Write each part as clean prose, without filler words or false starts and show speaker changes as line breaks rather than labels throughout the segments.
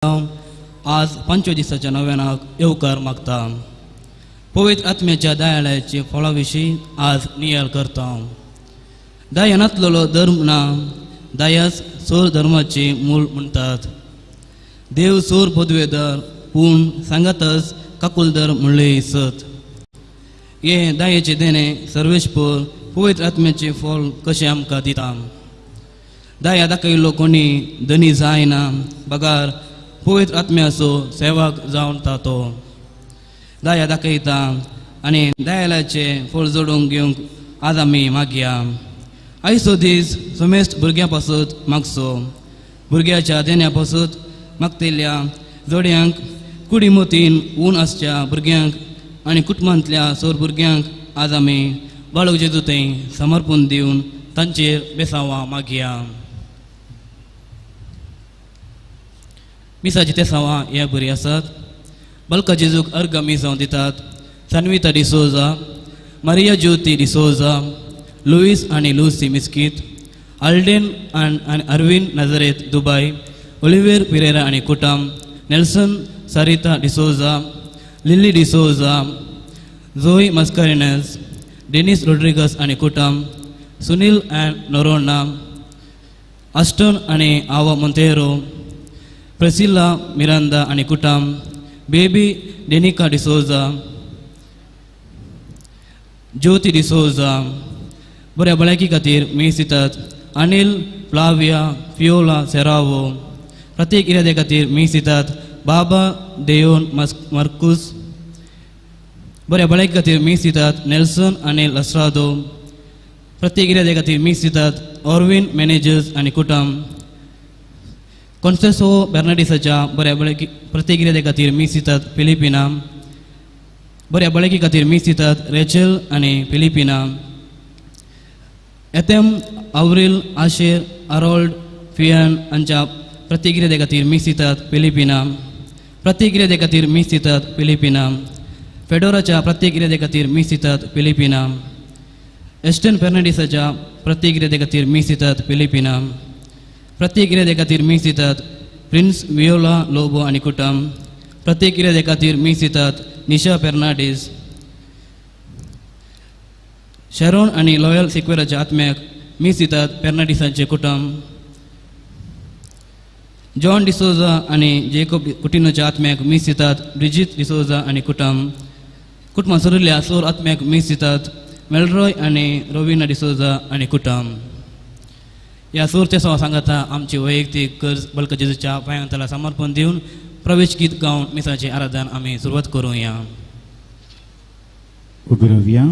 आज 25 दिसाच्या नव्यानाक येवकार मागता। पवित्र आत्म्याच्या दयाळाचे फळा विशीं आज नियाळ करता। दया नातलेलो धर्म ना, दयाच सोर धर्माचे मूळ म्हणटात। देव सोर पदवेदार पूण सांगातच काकुलदार म्हणले सत। हे दयेचे देणे सर्वेस्पर पवित्र आत्म्याचे फळ कशें आमकां दिता। दया दाखयल्लो कोणी धनी जायना बगार पवित्र आत्म्याचो सेवक जावन तो दया दाखयता आनी दयाळाचे फळ जोडूंक घेवंक आज आमी मागया। आयचो दीस समेस्त भुरग्यां पासत मागचो। भुरग्याच्या देण्या पासत मागतल्या जोडयांक कुडी मतीन ऊन आसच्या भुरग्यांक आनी कुटुंबांतल्या सोर भुरग्यांक आज आमी बाळक जेजू थंय समर्पण दिवन तांचेर बेसांवां मागया। मिसाची तेसांवां ह्या बरी आसात। बलका जेजूक अर्घ मिसांव दितात सानविता डिसोजा, मारिया ज्योती डिसोजा, लुईस आनी लुसी मिस्कीत, आल्डेन आनी अरविंद नजरेत दुबाय, ओलिवेर पिरेरा आनी कुटाम, नेल्सन सारिता डिसोजा, लिली डिसोजा, जोई मस्कारिनस, डेनिस रोड्रिगस आनी कुटाम, सुनील अँड नोरोना, आस्टन आनी आवा मोंतेरो, प्रेसिला मिरांदा आनी कुटाम, बेबी डेनिका डिसोजा, ज्योती डिसोजा। बऱ्या भलायकी खातीर मीस दितात अनिल फ्लाविया फियोला सेरावो। प्रत्येक इराद्या खातीर मीस दितात बाबा देयोन मार्कुस। बऱ्या भलायकी खातीर मीस दितात नेल्सन आनी लस्रादो। प्रत्येक इराद्या खातीर मीस दितात ऑर्विन मॅनेजर्स आनी कुटाम। कॉन्सेसो बेर्नाडीसाच्या बऱ्या भलायकी प्रत्येक इराद्या खातीर मीस दितात फिलिपिना। बऱ्या भलायकी खातीर मीस दितात रेचल आनी फिलिपिना। एथेम आवरील आशेर अरोल्ड फियन हांच्या प्रत्येक इराद्या खातीर मीस दितात फिलिपिना। प्रत्येक इराद्या खातीर मीस दितात फिलिपिना। फेडोराच्या प्रत्येक इराद्या खातीर मीस दितात फिलिपिना। एस्टन फेर्नांडीसाच्या प्रत्येक इराद्या खातीर मीस दितात फिलिपिना। प्रत्येक इराद्या खातीर मीस दितात प्रिन्स वियोला लोबो आनी कुटाम। प्रत्येक इराद्या खातीर मीस दितात निशा फेर्नांडीस। शेरोन आनी लॉयल सिक्वेराच्या आत्म्याक मीस दितात फेर्नांडीसांचे कुटुंब। जॉन डिसोजा आनी जेकोब कुटिनोच्या आत्म्याक मीस दितात ब्रिजीत डिसोजा आनी कुटुंब। कुटुंबां सरिल्ल्या सोर आत्म्याक मीस दितात मेलरॉय आनी रोविना डिसोजा आनी कुटुंब। ह्या सोरच्या सवा सांगाता आमची वैयक्तीक गरज बलक जेजूच्या पांयांतला समर्पण दिवन प्रवेश गीत गावन मिसाचे आराधन आमी सुरवात करूया।
उबी रावया।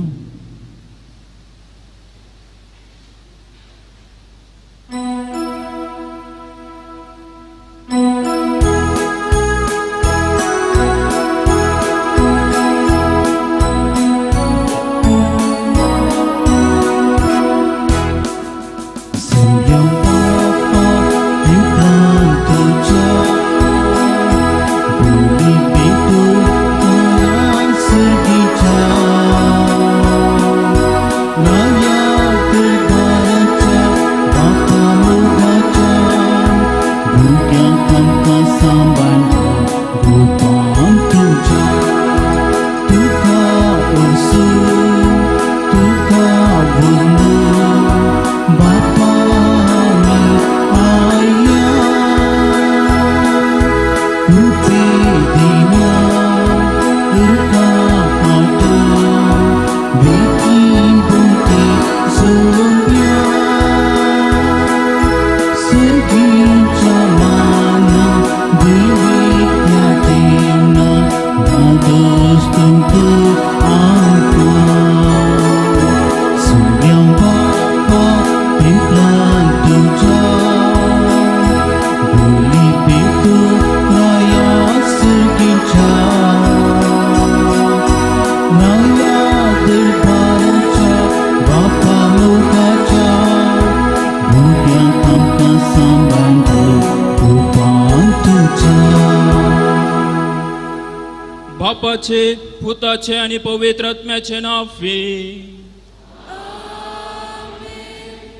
बापाचे पुताचे आनी पवित्र आत्म्याचे नांव।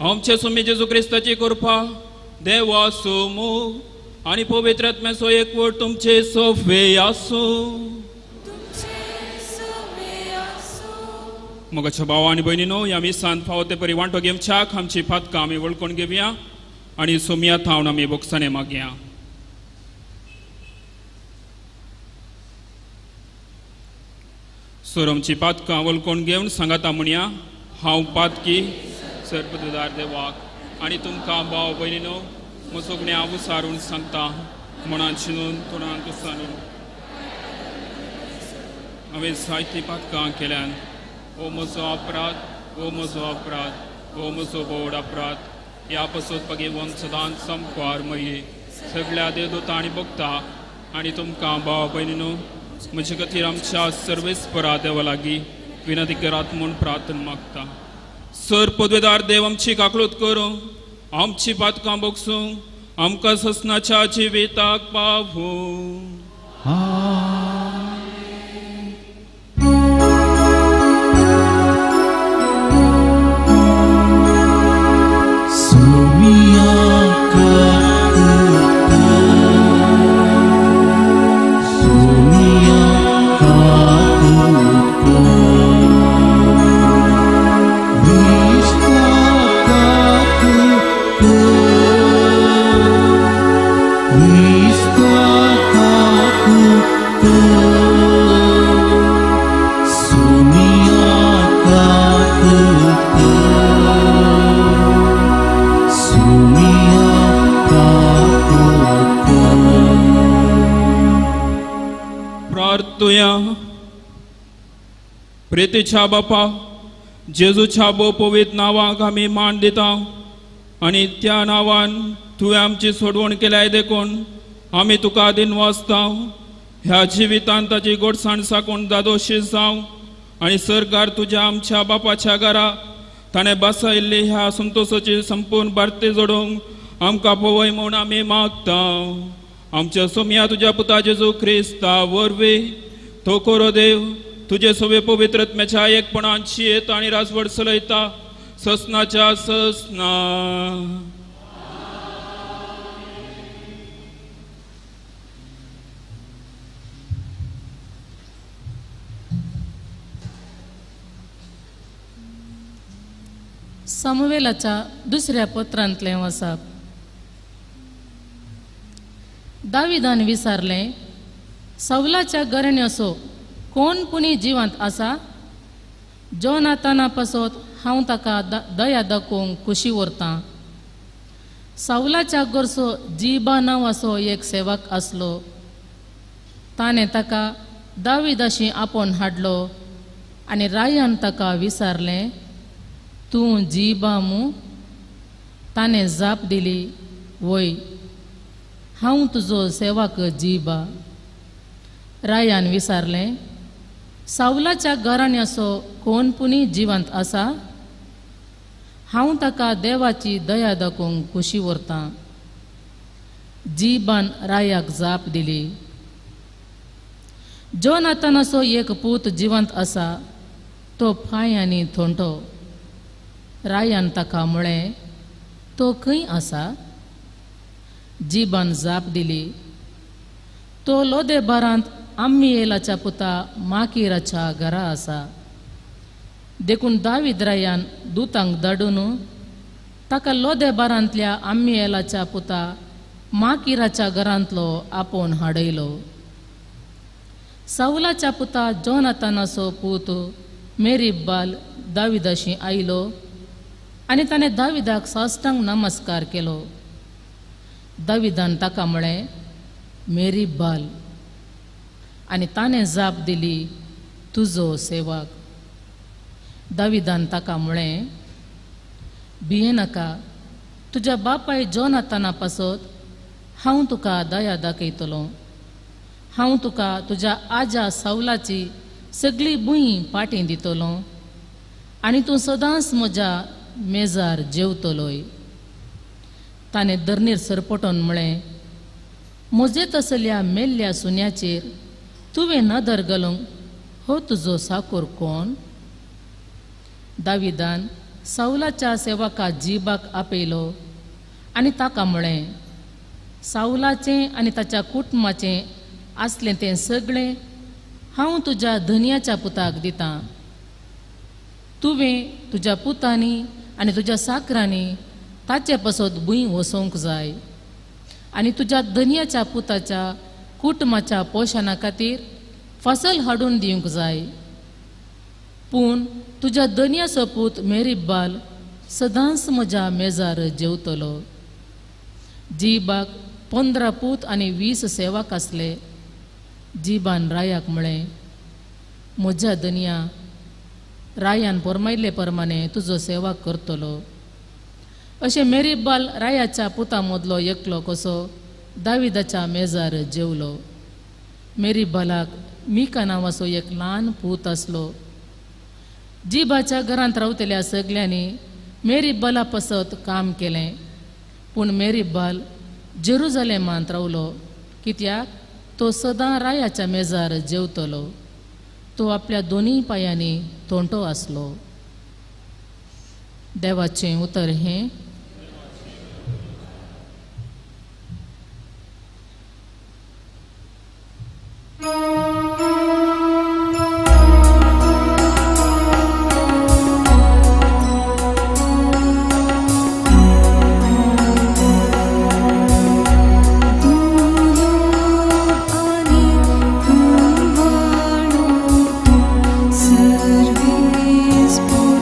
आमचे स्वामी जेजू क्रिस्ताची कृपा, देवाचो मोग आनी पवित्र आत्म्याचो एकवट तुमचे सोफे आसूं. मोगाच्या भाव आनी भयणीनो, ह्या मिसान फावो ते परी वांटो घेवच्याक आमची पातकां आमी वळखून घेवया आनी सोमया थावन आमी बोगसाणे मागया. सर आमची पातकां वळखून घेवन सांगाता म्हणया, हांव पातकी सर्पदार देवाक आनी तुमकां भाव भयणीनो म्हजो हांव सारून सांगता, मनान शिनून तोंडान तुसानून हांवें जायतीं पातकां केल्यान. ओ म्हजो अपराध, ओ म्हजो अपराध, ओ म्हजो व्हड अपराध. ह्या पासत भगेवन सदांच समकार मरये सगळ्या देवदूतां आनी भक्ता आनी तुमकां भाव भयणीनो म्हजे खातीर आमच्या सर्वेस्परा देवा लागीं विनंती करात म्हूण प्रार्थना मागता. सर पदवेदार देव आमची काकळूत करूं, आमची पातकां बोगसूं, आमकां ससनाच्या जिविताक पावूं. प्रेतीच्या बापा, जेजूच्या भोव पवित्र नांवाक आमी मान दिता आनी त्या नांवान तुवें आमची सोडवण केल्याय देखून आमी तुका दिनवासता. ह्या जिवितान ताची गोडसाण साकून दादोशी जावं आनी सरकार तुज्या आमच्या बापाच्या घरा ताणें बसयल्ली ह्या संतोशाची संपूर्ण भारती जोडूंक आमकां पळय म्हूण आमी मागता. आमच्या सोमया तुज्या पुता जेजू क्रिस्ता वरवीं तो कोरो देव तुजे सवे पवित्र आत्म्याच्या एकपणान शियेत आनी राजवट चलयता ससनाच्या ससना.
सामुवेलाच्या दुसऱ्या पत्रांतलें वसाप. दाविदान विचारलें, सवलाच्या घराण्याचो कोण पुणी जिवंत आसा? जोनाताना पासत हांव ताका दया दाखोवंक खुशी व्हरतां. सावलाच्या गरसो जिबा नांवाचो एक सेवक आसलो. ताणें ताका दाविदाशी आपोवन हाडलो आनी रायान ताका विचारलें, तूं जिबा मू? ताणें जाप दिली, वय, हांव तुजो सेवक जिबा. रायान विचारलें, सावलाच्या घराण्याचो कोण पुणी जिवंत आसा? हांव ताका देवाची दया दाखोवंक खुशी व्हरतां. जिबान रायाक जाप दिली, जोनातानाचो एक पूत जिवंत आसा, तो पांय आनी थोंटो. रायान ताका म्हळें, तो खंय आसा? जिबान जाप दिली, तो लोदेबारांत आम्मिएलाच्या पुता माकीराच्या घरा आसा. देखून दावीद रायान दुतांक धाडून ताका लोदेबारांतल्या आम्मिएलाच्या पुता माकीराच्या घरांतलो आपोवन हाडयलो. सावलाच्या पुता जोनातानाचो पूत मेरीबाल दाविदाशी आयलो आनी ताणें दाविदाक साष्टांग नमस्कार केलो. दाविदान ताका म्हळें, मेरीबाल. आनी ताणें जाप दिली, तुजो सेवक. दाविदान ताका म्हळें, भियेनाका, तुज्या बापाय जोनाताना पासत हांव तुका दया दाखयतलो. हांव तुका तुज्या आज्या सावलाची सगळी भूंय पाटी दितलो आनी तूं सदांच म्हज्या मेजार जेवतलोय. ताणें धरणीर सरपटोन म्हळें, म्हजे तसल्या मेल्ल्या सुन्याचेर तुवें नदर घालूंक हो तुजो साकोर कोण? दाविदान सावलाच्या सेवका जिबाक आपयलो आनी ताका म्हळें, सावलाचें आनी ताच्या कुटुंबाचें आसलें तें सगळें हांव तुज्या धनयाच्या पुताक दितां. तुवें तुज्या पुतांनी आनी तुज्या साकरांनी ताचे पासत भूंय वसोवंक जाय आनी तुज्या धनयाच्या पुताच्या कुटुंबाच्या पोशणा खातीर फसल हाडून दिवंक जाय. पूण तुज्या धनयाचो पूत मेरीबाल सदांच म्हज्या मेजार जेवतलो. जिबाक 15 पूत आनी 20 सेवक आसले. जिबान रायाक म्हळें, म्हज्या धनया, रायान फरमायल्ले प्रमाणे तुजो सेवा करतलो. अशें मेरीबाल रायाच्या पुता मदलो एकलो कसो दाविदाच्या मेजार जेवलो. मेरीबालाक मिका नांवाचो एक ल्हान पूत आसलो. जिबाच्या घरांत रावतल्या सगल्यांनी मेरीबाला पासत काम केलें, पूण मेरीबाल जेरुजलेमांत रावलो, कित्याक तो सदां रायाच्या मेजार जेवतलो. तो आपल्या दोनूय पांयांनी तोंटो आसलो. देवाचें उतर हें.
Service por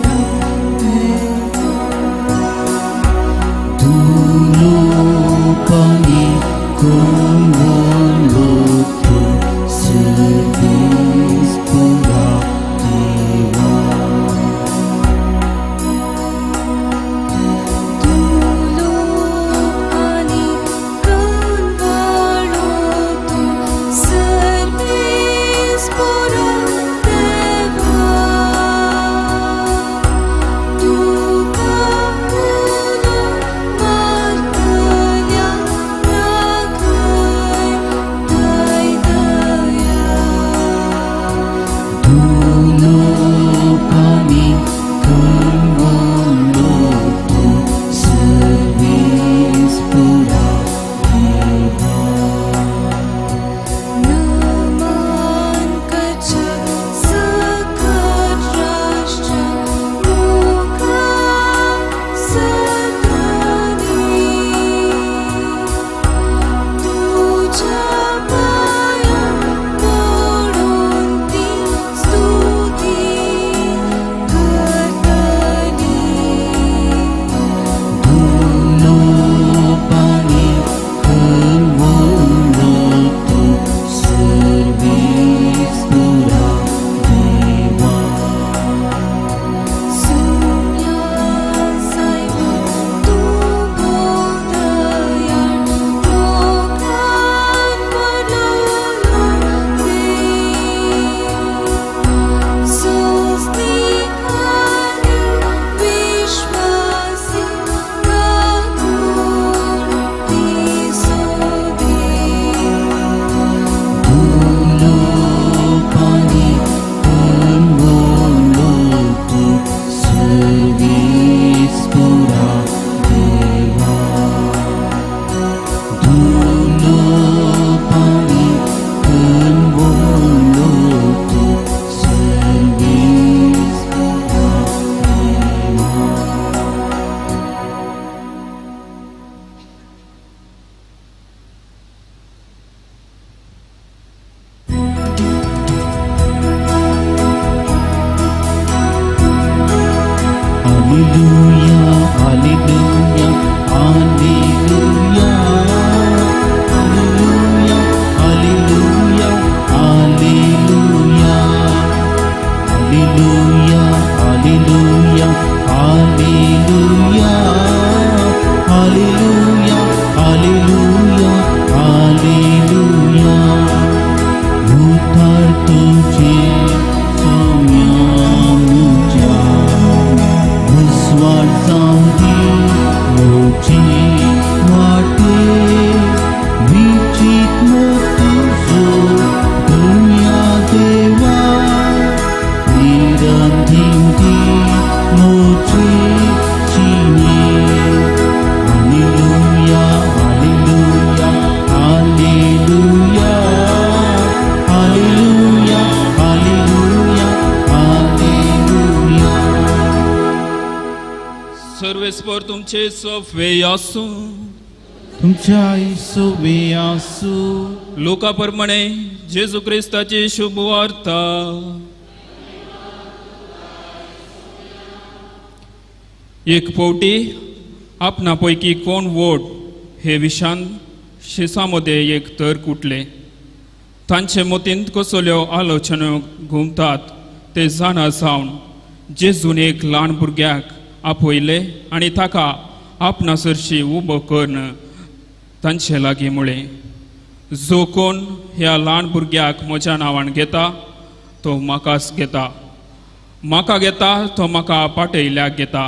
तुमचे सफे आसूं.
तुमच्या सोबे आसूं.
लुका प्रमाणे जेजू क्रिस्ताची शुभ वार्ता. एक फावटी आपणा पैकी कोण वोट हे विशान शिसा मदें एक तर्क उठले. तांचे मतींत कसल्यो आलोचन्यो घुमतात ते जाणा जावन जेजून एक ल्हान भुरग्याक आपयले आनी ताका आपणा सरशी उबो करून तांचे लागीं म्हळें, जो कोण ह्या ल्हान भुरग्याक म्हज्या नांवान घेता तो म्हाकाच घेता, म्हाका घेता तो म्हाका पाटयल्याक घेता.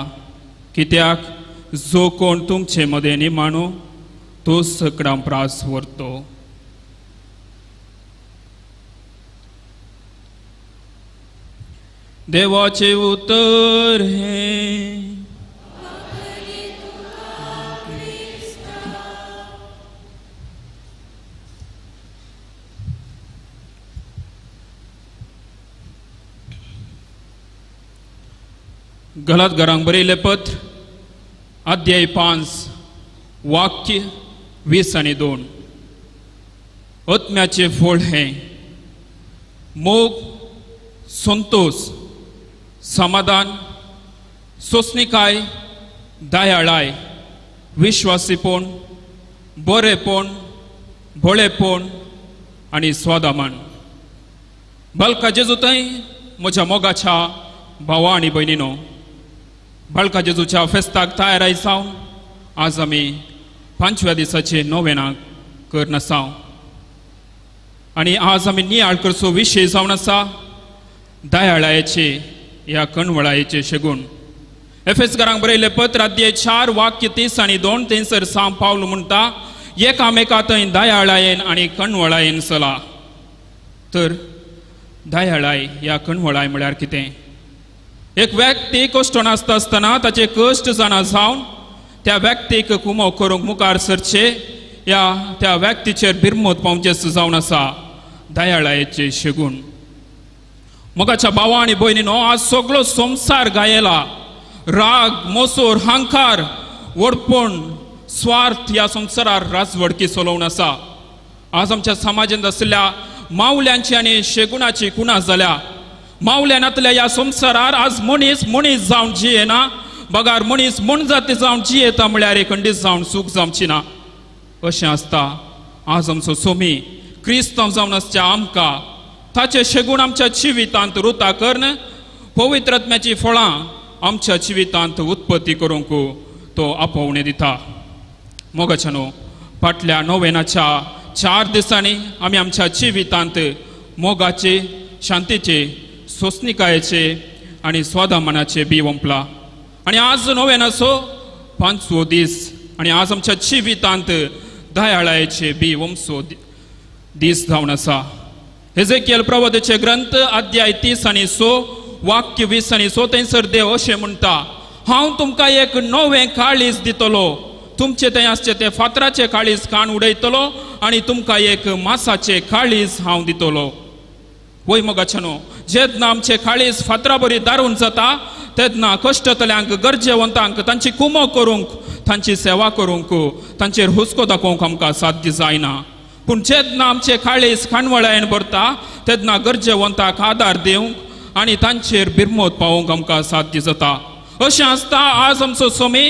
कित्याक जो कोण तुमचे मदें निमाणो तो सकडां प्रास व्हरतो. देवाचें उतर हें. गलातघरांक बरयलें पत्र अध्याय 5 वाक्य 20 आनी 2. आत्म्याचें फळ हें मोग, संतोष, समाधान, सोंसणीकाय, दयाळाय, विश्वासीपण, बरेपण, भोळेपण आनी स्वादामान. बालका जेजू थंय म्हज्या मोगाच्या भावा आनी भयणीनो, बालका जेजूच्या फेस्ताक तयार जावन आज आमी 5व्या दिसाचे नोवेनाक करून आसा आनी आज आमी नियाळ करचो विशय जावन आसा दयाळायेचे ह्या कणवळायेचे शेगूण. एफेसकारांक बरयलें पत्र अध्याय 4 वाक्य 30 आनी 2 थंयसर सांव पावल म्हणटा, एकामेका थंय दयाळायेन आनी कणवळायेन चला. तर दयाळाय ह्या कणवळाय म्हळ्यार कितें? एक व्यक्ती कश्ट नासता आसतना ताचे कश्ट जाणा जावन त्या व्यक्तीक कुमो करूंक मुखार सरचे ह्या त्या व्यक्तीचेर बिरमत पावचें जावन आसा दयाळायेचे शेगूण. मोगाच्या भावा आनी भयणीनो, आज सगळो संवसार गायला. राग, मोसोर, हांकार, व्हडपण, स्वार्थ ह्या संवसारार राजवडकी चलोवन आसा. आज आमच्या समाजांत आशिल्ल्या मावल्यांची आनी शेगुणाची कुणा जाल्या. मावल्यानातल्या ह्या संवसारार आज मनीस मनीस जावन जियेना, बगार मनीस मनजाती जावन जियेता म्हळ्यार एक खंडीत जावन सूख जावची ना. अशें आसता आज आमचो सोमी क्रिस्तांव जावन आसच्या आमकां ताचे शेगूण आमच्या जिवितांत रुता करून पवित्र आत्म्याची फळां आमच्या जिवितांत उत्पत्ती करूंक तो आपोवणें दिता. मोगाच्या न्हू, फाटल्या नोवेनाच्या 4 दिसांनी आमी आमच्या जिवितांत मोगाचे, शांतीचे, सोंसणीकायेचे आनी स्वादामानाचे बी वंपला आनी आज नोवेनाचो 5वो दीस आनी आज आमच्या जिवितांत दयाळायेचे बी वंपचो दीस जावन आसा. हेजेकियल प्रवादाचे ग्रंथ अध्याय 30 आनी 6 वाक्य 20 आनी 6 थंयसर देव अशें म्हणटा, हांव तुमकां एक नवें काळीज दितलो, तुमचें थंय आसचें तें फातराचें काळीज काण उडयतलो आनी तुमकां एक मासाचें काळीज हांव दितलो. वय मोगाच्या न्हू, जेन्ना आमचें काळीज फातरा बरी दारून जाता तेन्ना कश्टतल्यांक, गरजेवंतांक तांची कुमो करूंक, तांची सेवा करूंक, तांचेर हुस्को दाखोवंक आमकां साध्य जायना. पूण जेन्ना आमचें काळीज खाणवळायेन भरता तेन्ना गरजेवंताक आदार दिवंक आनी तांचेर बिरमत पावोवंक आमकां साध्य जाता. अशें आसता आज आमचो सोमी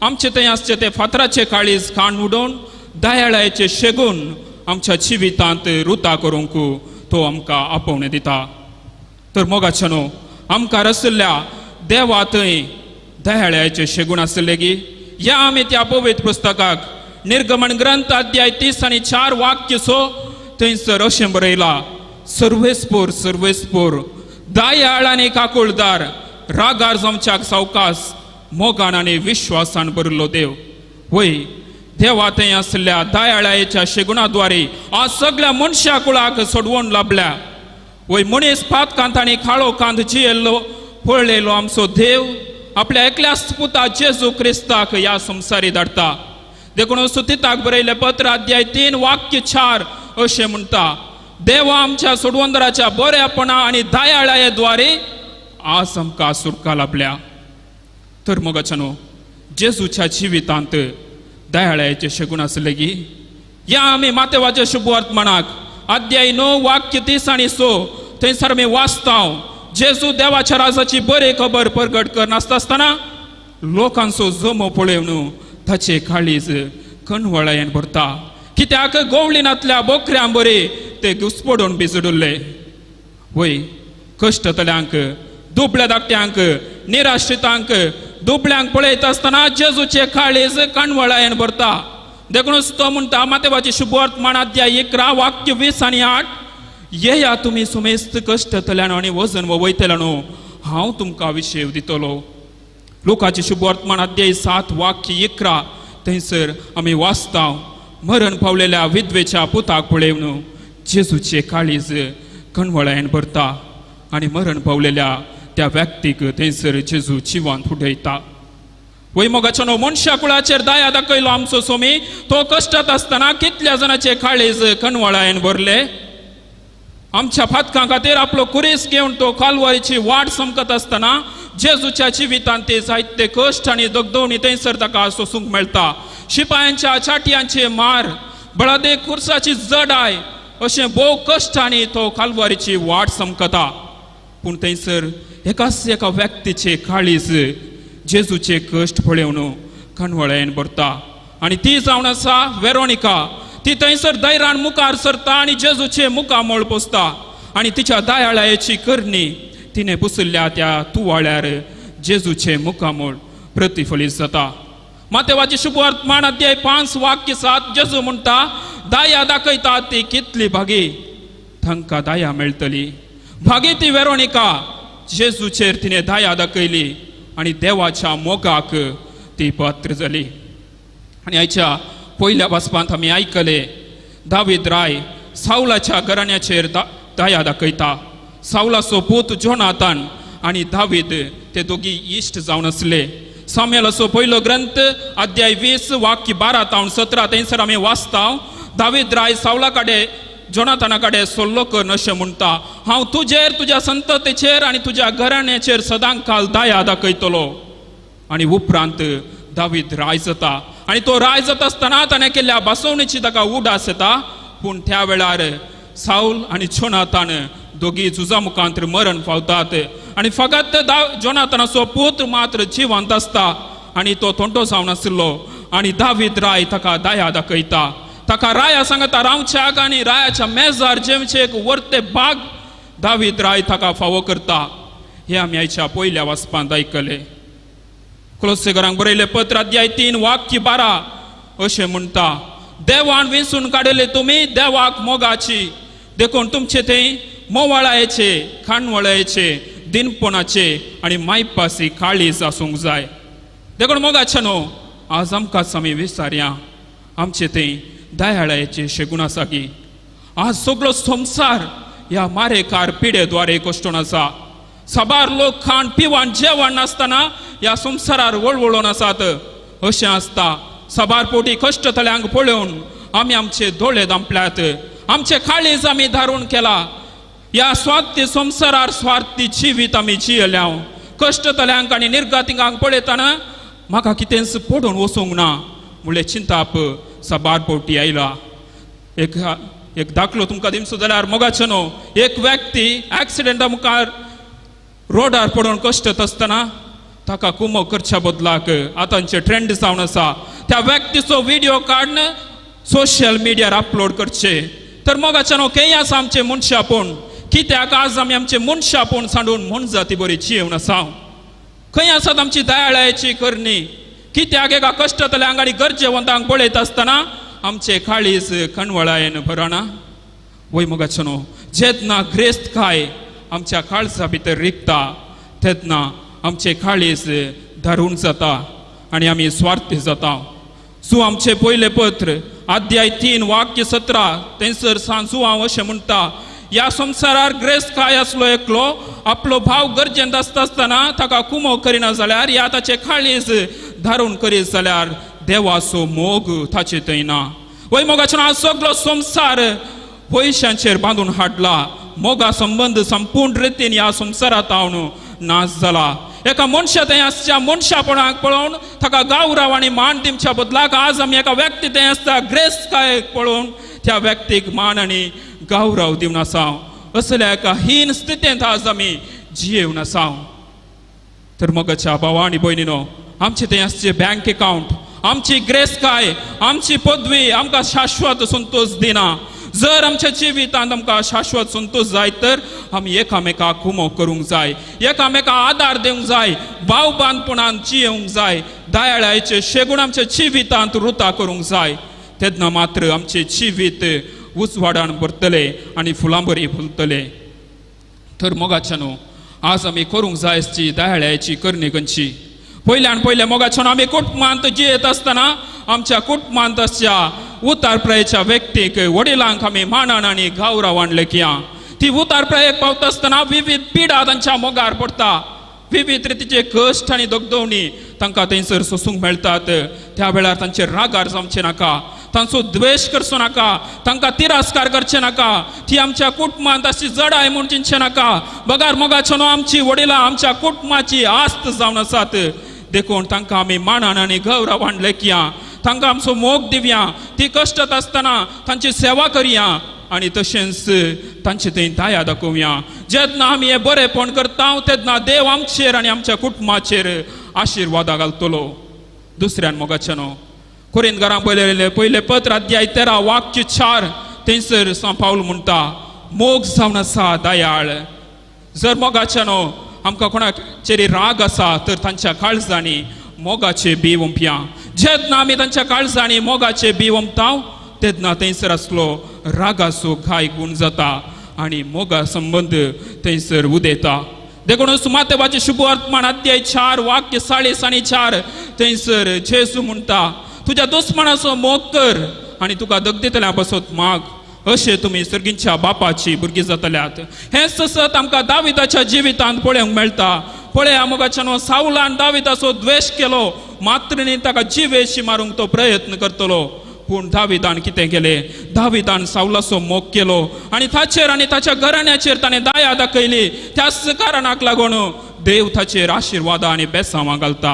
आमचें थंय आसचें तें फातराचें काळीज काण उडोवन दयाळायेचें शेगून आमच्या जिवितांत रुता करूंक तो आमकां आपोवणें दिता. तर मोगाच्या न्हू, आमकां आशिल्ल्या देवा थंय दयाळायेचें शेगूण आसलें गी ह्या आमी त्या पवित्र पुस्तकाक निर्गमन ग्रंथ अध्याय 30 आनी 4 वाक्य 6 थंयसर अशें बरयलां, सर्वेस्पोर सर्वेस्पोर दयाळ आनी काकुळदार, रागार जावच्याक सावकास, मोगान आनी विश्वासान भरिल्लो देव. वय देवा थंय आशिल्ल्या दयाळायेच्या शेगुणाद्वारे आज सगळ्या मनशा कुळाक सोडवण लाभल्या. वय मनीस पातकांत आनी काळो कांत जियेल्लो पळयलो आमचो देव आपल्या एकल्याच पुता जेजू क्रिस्ताक ह्या संवसारी धाडटा. देखून सुतिताक बरयलें पत्र अध्याय 3 वाक्य 4 अशें म्हणटा, देवा आमच्या सोडवंदराच्या बऱ्यापणा आनी दयाळायेद्वारे आज आमकां सुटका लाभल्या. तर मोगाच्या न्हू, जेजूच्या जिवितांत दयाळायेचे शेगूण आसले गी? या आमी मातेवाच्या शुभवर्तमानाक अध्याय 9 वाक्य 30 आनी 6 थंयसर आमी वाचता. जेजू देवाच्या राजाची बरी खबर परगट करनासता आसतना लोकांचो जमो पळोवन ताचे काळीज कणवळायेन भरता. कित्याक गोवळिनांतल्या बोकऱ्यां बरी ते घुसपडून भिजडुल्ले. वय कश्टतल्यांक, दुबळ्या धाकट्यांक, निराश्रितांक, दुबळ्यांक पळयत आसतना जेजूचे काळीज कणवळायेन भरता. देखूनच तो म्हणटा मातेवाची शुभवर्तमान अध्याय 11 वाक्य 20 आनी 8, येया तुमी सुमेस्त कश्टतल्यान आनी वजन वयतल्यान, हांव तुमकां विशेव दितलो. लोकांचे शुभवर्तमान अध्याय 7 वाक्य 11 थंयसर आमी वाचता, मरण पावलेल्या विधवेच्या पुताक पळोवन जेजूचे काळीज कणवळायेन भरता आनी मरण पावलेल्या त्या व्यक्तीक थंयसर जेजू जिवांत उडयता. वय मोगाच्यानो, मनशा कुळाचेर दया दाखयलो आमचो सोमी. तो कश्टात आसतना कितल्या जाणाचे काळीज कणवळायेन भरले. आमच्या फातकां खातीर आपलो कुरीस घेवन तो कालवारीची वाट समकत आसतना जेजूच्या जिवितांत ते जायते कश्ट आनी दगदवणी थंयसर ताका सोसूंक मेळटा. शिपायांच्या चाटयांचे मार, बळादे कुर्साची जडाय, अशें भोव कश्टांनी तो कालवारीची वाट समकता. पूण थंयसर एकाच एका व्यक्तीचे काळीज जेजूचे कश्ट पळोवन कणवळायेन भरता आनी ती जावन आसा वेरोनिका. ती थंयसर धैर्यान मुखार सरता आनी जेजूचे मुखामळ पोसता आनी तिच्या दयाळायेची करणी तिणें पुसल्या त्या तुवाळ्यार जेजूचे मुखामळ प्रतिफलीत जाता. मातेवाची शुभवर्तमान अध्याय 5 वाक्य 7 जेजू म्हणटा, दया दाखयता ती कितली भागी, तांकां दया मेळटली. भागी ती वेरोनिका, जेजूचेर तिणें दया दाखयली आनी देवाच्या मोगाक ती पात्र जाली. आनी आयच्या पयल्या वाचपांत आमी आयकले, दावीद राय सावलाच्या घराण्याचेर दया दाखयता. सावलाचो पूत जोनातान आनी दावीद ते दोगी इश्ट जावन आसले. सामुएलाचो पयलो ग्रंथ अध्याय 20 वाक्य 12 तावन 17 थंयसर आमी वाचता, दावीद राय सावला कडेन जोनाताना कडेन सल्लो कर अशें म्हणटा, हांव तुजेर, तुज्या संततीचेर आनी तुज्या घराण्याचेर सदांकाल दया दाखयतलो. आनी उपरांत दावीद राय जाता आनी तो राय जाता आसतना ताणें केल्ल्या बसवणेची ताका उडास येता. पूण त्या वेळार सावल आनी जोनातान दोगी झुजा मुखांत मरण पावतात आनी फकत जोनातानाचो पूत मात्र जिवंत आसता आनी तो तोंटो जावन आशिल्लो. आनी दावीद राय ताका दया दाखयता, ताका राया सांगता रावच्याक आनी रायाच्या मेजार जेवचे एक वर्ते भाग दावीद राय ताका फावो करता. हे आमी आयच्या पयल्या वाचपांत आयकले. कोलोसेकरांक बरयले पत्र अध्याय 3 वाक्य 12 अशें म्हणटा, देवान वेंचून काडले तुमी देवाक मोगाची, देखून तुमचे थंय मोवाळायेचे, खाणवळायेचे, दिनपणाचे आनी मायपासी काळीज आसूंक जाय. देखून मोगाचे न्हू, आज आमकांच आमी विचारया, आमचे थंय दयाळायेचे शेगूण आसा की? आज सगळो संवसार ह्या मारेकार पिडे द्वारे कश्टून आसा. साबार लोक खाण पिवण जेवण नासतना ह्या संवसारार वळवळून आसात. अशें आसता साबार पोटी कश्टतल्यांक पळोवन आमी आमचे दोळे दांपल्यात, आमचे काळीज आमी धारून केला. ह्या स्वार्थी संवसारार स्वार्थी जिवीत आमी जियेल्या. कश्टतल्यांक आनी निर्गातिकांक पळयतना म्हाका कितेंच पडून वचूंक ना म्हणलें चिंताप साबार पोटी आयला. एक दाखलो तुमकां दिमचो जाल्यार मोगाचो न्हू, एक व्यक्ती एक्सिडेंटा मुखार रोडार पडून कश्टत आसतना ताका कुमो करच्या बदलाक आतांचे ट्रेंड जावन आसा त्या व्यक्तीचो व्हिडिओ काडून सोशल मिडियार अपलोड करचे. तर मोगाच्या न्हू, खंय आसा आमचे मनशापण? कित्याक आज आमी आमचे मनशापण सांडून मनजाती बरी जियेवन आसा? खंय आसात आमची दयाळायेची करणी? कित्याक एका कश्टतल्यांक आनी गरजेवंतांक पळयत आसतना आमचे काळीज कणवळायेन भरना? वय मोगाचो न्हू, जेन्ना ग्रेस्तकाय आमच्या काळजा भितर रिगता तेन्ना आमचे काळीज धारून जाता आनी आमी स्वार्थी जाता. सो आमचे पयले पत्र अध्याय 3 वाक्य 17 थंयसर सांजू हांव अशें म्हणटा, ह्या संवसारार ग्रेस्तकाय आसलो एकलो आपलो भाव गरजेंत आसता आसतना ताका कुमो करिना जाल्यार ह्या ताचे काळीज धारून करीत जाल्यार देवाचो मोग ताचे थंय ना. वय मोगाचो, आज सगलो संवसार पयशांचेर बांदून हाडला. मोगा संबंद संपूर्ण रितीन ह्या संवसारांत हांव नाश जाला. एका मनशा थंय आसच्या मनशापणाक पळोवन ताका गावराव आनी मान दिवच्या बदलाक आज आमी एका व्यक्ती थंय आसता ग्रेस्तकायेक पळोवन त्या व्यक्तीक मान आनी गावराव दिवन आसा. असल्या एका हीन स्थितींत आज आमी जियेवन आसा. तर मोगाच्या भावा आनी भयणीनो, आमचे थंय आसचे बँक अकावंट, आमची ग्रेस्तकाय, आमची पदवी आमकां शाश्वत संतोश दिना. जर आमच्या जिवितांत आमकां शाश्वत संतोश जाय तर आमी एकामेकाक कुमोक करूंक जाय, एकामेकाक आदार दिवंक जाय, भाव बांदपणान जियेवंक जाय, दयाळायचे शेगूण आमच्या जिवितांत रुता करूंक जाय. तेन्ना मात्र आमचें जिवीत उजवाडान भरतलें आनी फुलां बरी फुलतलें. तर मोगाच्या न्हू, आज आमी करूंक जाय आसची दयाळायची करणी खंयची? पयल्यान पयलें मोगाच्या न्हू, आमी कुटुंबांत जियेत आसतना आमच्या कुटुंबांत आसच्या उतार प्रायेच्या व्यक्तीक, वडिलांक आमी मानान आनी गावरावान लेखया. ती उतार प्रायेक पावता आसतना विविध पिडा तांच्या मोगार पडटा, विविध रितीचे कश्ट आनी दगदवणी तांकां थंयसर सोसूंक मेळटात. त्या वेळार तांचेर रागार जावचें नाका, तांचो द्वेश करचो नाका, तांकां तिरस्कार करचें नाका, ती आमच्या कुटुंबांत अशी जडाय म्हूण चिंतचें नाका. बगार मोगाच्या न्हू, आमची वडिलां आमच्या कुटुंबाची आस्त जावन आसात, देखून तांकां आमी मानान आनी गौरवान लेखया, तांकां आमचो मोग दिवया, ती कश्टात आसतना तांची सेवा करया आनी तशेंच तांचे थंय दया दाखोवया. जेन्ना आमी हें बरेंपण करता तेन्ना देव आमचेर आनी आमच्या कुटुंबाचेर आशिर्वादा घालतलो. दुसऱ्यान मोगाच्या न्हू, कोरिंत घरां पयलें पयलें पत्र अध्याय 13 वाक्य 4 थंयसर सांत पावल म्हणटा, मोग जावन आसा दयाळ. जर मोगाच्या न्हू आमकां कोणाचेर राग आसा तर तांच्या काळजांनी मोगाचे बी ओंपया. जेन्ना आमी तांच्या काळजांनी मोगाचे बी ओंपता तेन्ना थंयसर आसलो रागाचो घाय गुण जाता आनी मोगा संबंद थंयसर उदेता. देखून मातेवाचे शुभ वर्तमान अध्याय 4 वाक्य 40 आनी 4 थंयसर जेजू म्हणटा, तुज्या दुस्मनाचो मोग कर आनी तुका दगदितल्या पासत माग, अशें तुमी सर्गींच्या बापाची भुरगीं जातल्यात. हें ससत आमकां दाविदाच्या जिवितांत पळोवंक मेळटा. पळया मोगाच्या न्हू, सावलान दाविदाचो द्वेश केलो, मात्रणीन ताका जिवेशी मारूंक तो प्रयत्न करतलो, पूण दाविदान कितें केलें? दाविदान सावलाचो मोग केलो आनी ताचेर आनी ताच्या घराण्याचेर ताणें दया दाखयली. त्याच कारणाक लागून देव ताचेर आशिर्वादां आनी बेसांवां घालता.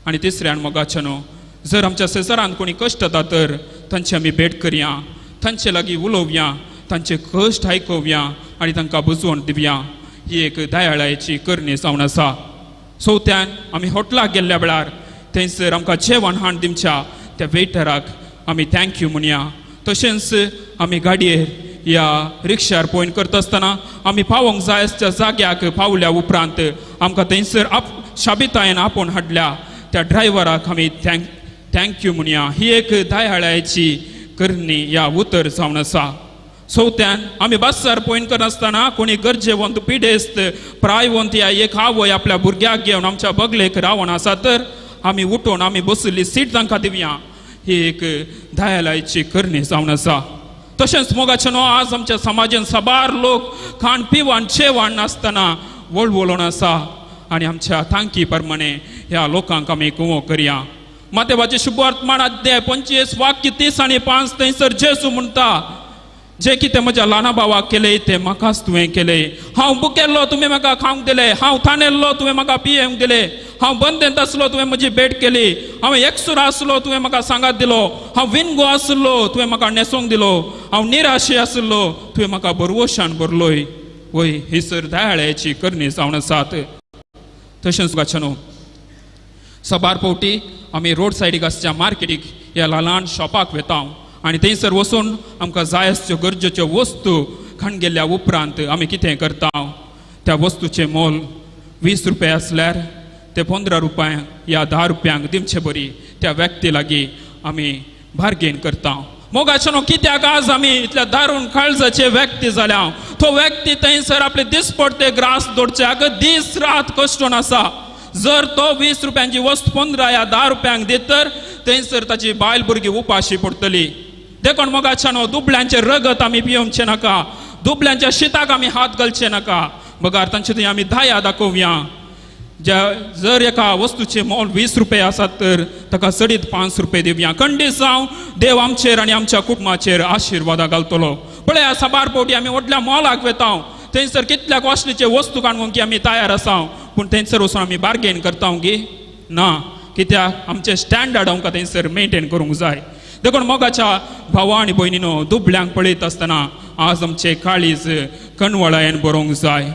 आनी तिसऱ्यान मोगाच्या न्हू, जर आमच्या शेजारांत कोणी कश्ट जाता तर तांची आमी भेट करया, तांचे लागीं उलोवया, तांचे कश्ट आयकोवया आनी तांकां बुजवण दिवया. ही एक दयाळायची करणी जावन आसा. चवथ्यान आमी हॉटलाक गेल्ल्या वेळार थंयसर आमकां जेवण हाड दिवच्या त्या वेटराक आमी thank you म्हणया. तशेंच आमी गाडयेर या रिक्षार पॉयंट करता आसतना आमी पावोंक जाय त्या जाग्याक पावल्या उपरांत आमकां थंयसर शाबितायेन आपोवन हाडल्या त्या ड्रायव्हराक आमी thank you म्हणया. ही एक दयाळायची करणी या उतर जावन आसा. चवथ्यान आमी बसार पॉयंट करनासतना कोणी गरजेवंत, पिडेस्त, प्रायवंत या एक आवय आपल्या भुरग्याक घेवन आमच्या बगलेक रावन आसा तर आमी उठोवन आमी बशिल्ली सीट तांकां दिवया. ही एक दयाळायची करणी जावन आसा. तशेंच मोगाचें न्हू, आज आमच्या समाजान साबार लोक खाण पिवण जेवण नासतना वळवळून आसा आनी आमच्या तांकी प्रमाणे ह्या लोकांक आमी कुमो करया. मातेवाचे शुभवर्तमान अध्याय 25 वाक्य 30 आनी 5 थंयसर जेजू म्हणटा, जे कितें म्हज्या ल्हाना भावाक केलें तें म्हाकाच तुवें केलें. हांव बुकेल्लो तुवें म्हाका खावंक दिलें, हांव ताणेल्लो तुवें म्हाका पियेवंक दिलें, हांव बंदेंत आसलो तुवें म्हजी भेट केली, हांव एकसुरो आसलो तुवें म्हाका सांगात दिलो, हांव विनगो आसलो तुवें म्हाका न्हेसोंक दिलो, हांव निराशे आसलो तुवें म्हाका बरवशान भरलोय. वय ही सर दयाळ्याची करणी जावन आसात. तशेंच गाचें न्हू, साबार फावटी आमी रोड सायडीक आसच्या मार्केटीक ह्या ल्हान ल्हान शॉपाक वेता आनी थंयसर वचून आमकां जाय आसच्यो गरजेच्यो वस्तू खाण गेल्ल्या उपरांत आमी कितें करता, त्या वस्तूचें मोल 20 रुपया आसल्यार ते 15 रुपयांक या 10 रुपयांक दिवचे बरी त्या व्यक्ती लागीं आमी बार्गेन करता. मोगाचें न्हू, कित्याक आज आमी इतल्या दारून काळजाचे व्यक्ती जाल्या? तो व्यक्ती थंयसर आपले दिसपडते ग्रास दवरच्याक दीस रात कश्टून आसा. जर तो 20 रुपयांची वस्त 15 या 10 रुपयांक दीत तर थंयसर ताची बायल भुरगीं उपाशी पडटली. देखून मोगाचें न्हू, दुबळ्यांचें रगत आमी पियोवचें नाका, दुबळ्यांच्या शिताक आमी हात घालचे नाका, बगार तांचे थंय आमी दया दाखोवया. ज्या जर एका वस्तूचें मोल 20 रुपया आसात तर ताका चडीत 5 रुपये दिवया. खंडीत जावं देव आमचेर आनी आमच्या कुटुंबाचेर आशिर्वादां घालतलो. पळया साबार फावटी आमी व्हडल्या मॉलाक वेता, थंयसर कितल्या कॉस्टलीचे वस्तू काडूंक की आमी तयार आसा, पूण थंयसर वचून आमी बार्गेन करता गी ना, कित्याक आमचे स्टँडर्ड आमकां थंयसर मेनटेन करूंक जाय. देखून मोगाच्या भावा आनी भयणीनो, दुबळ्यांक पळयत आसतना आज आमचे काळीज कणवळायेन बरोवंक जाय.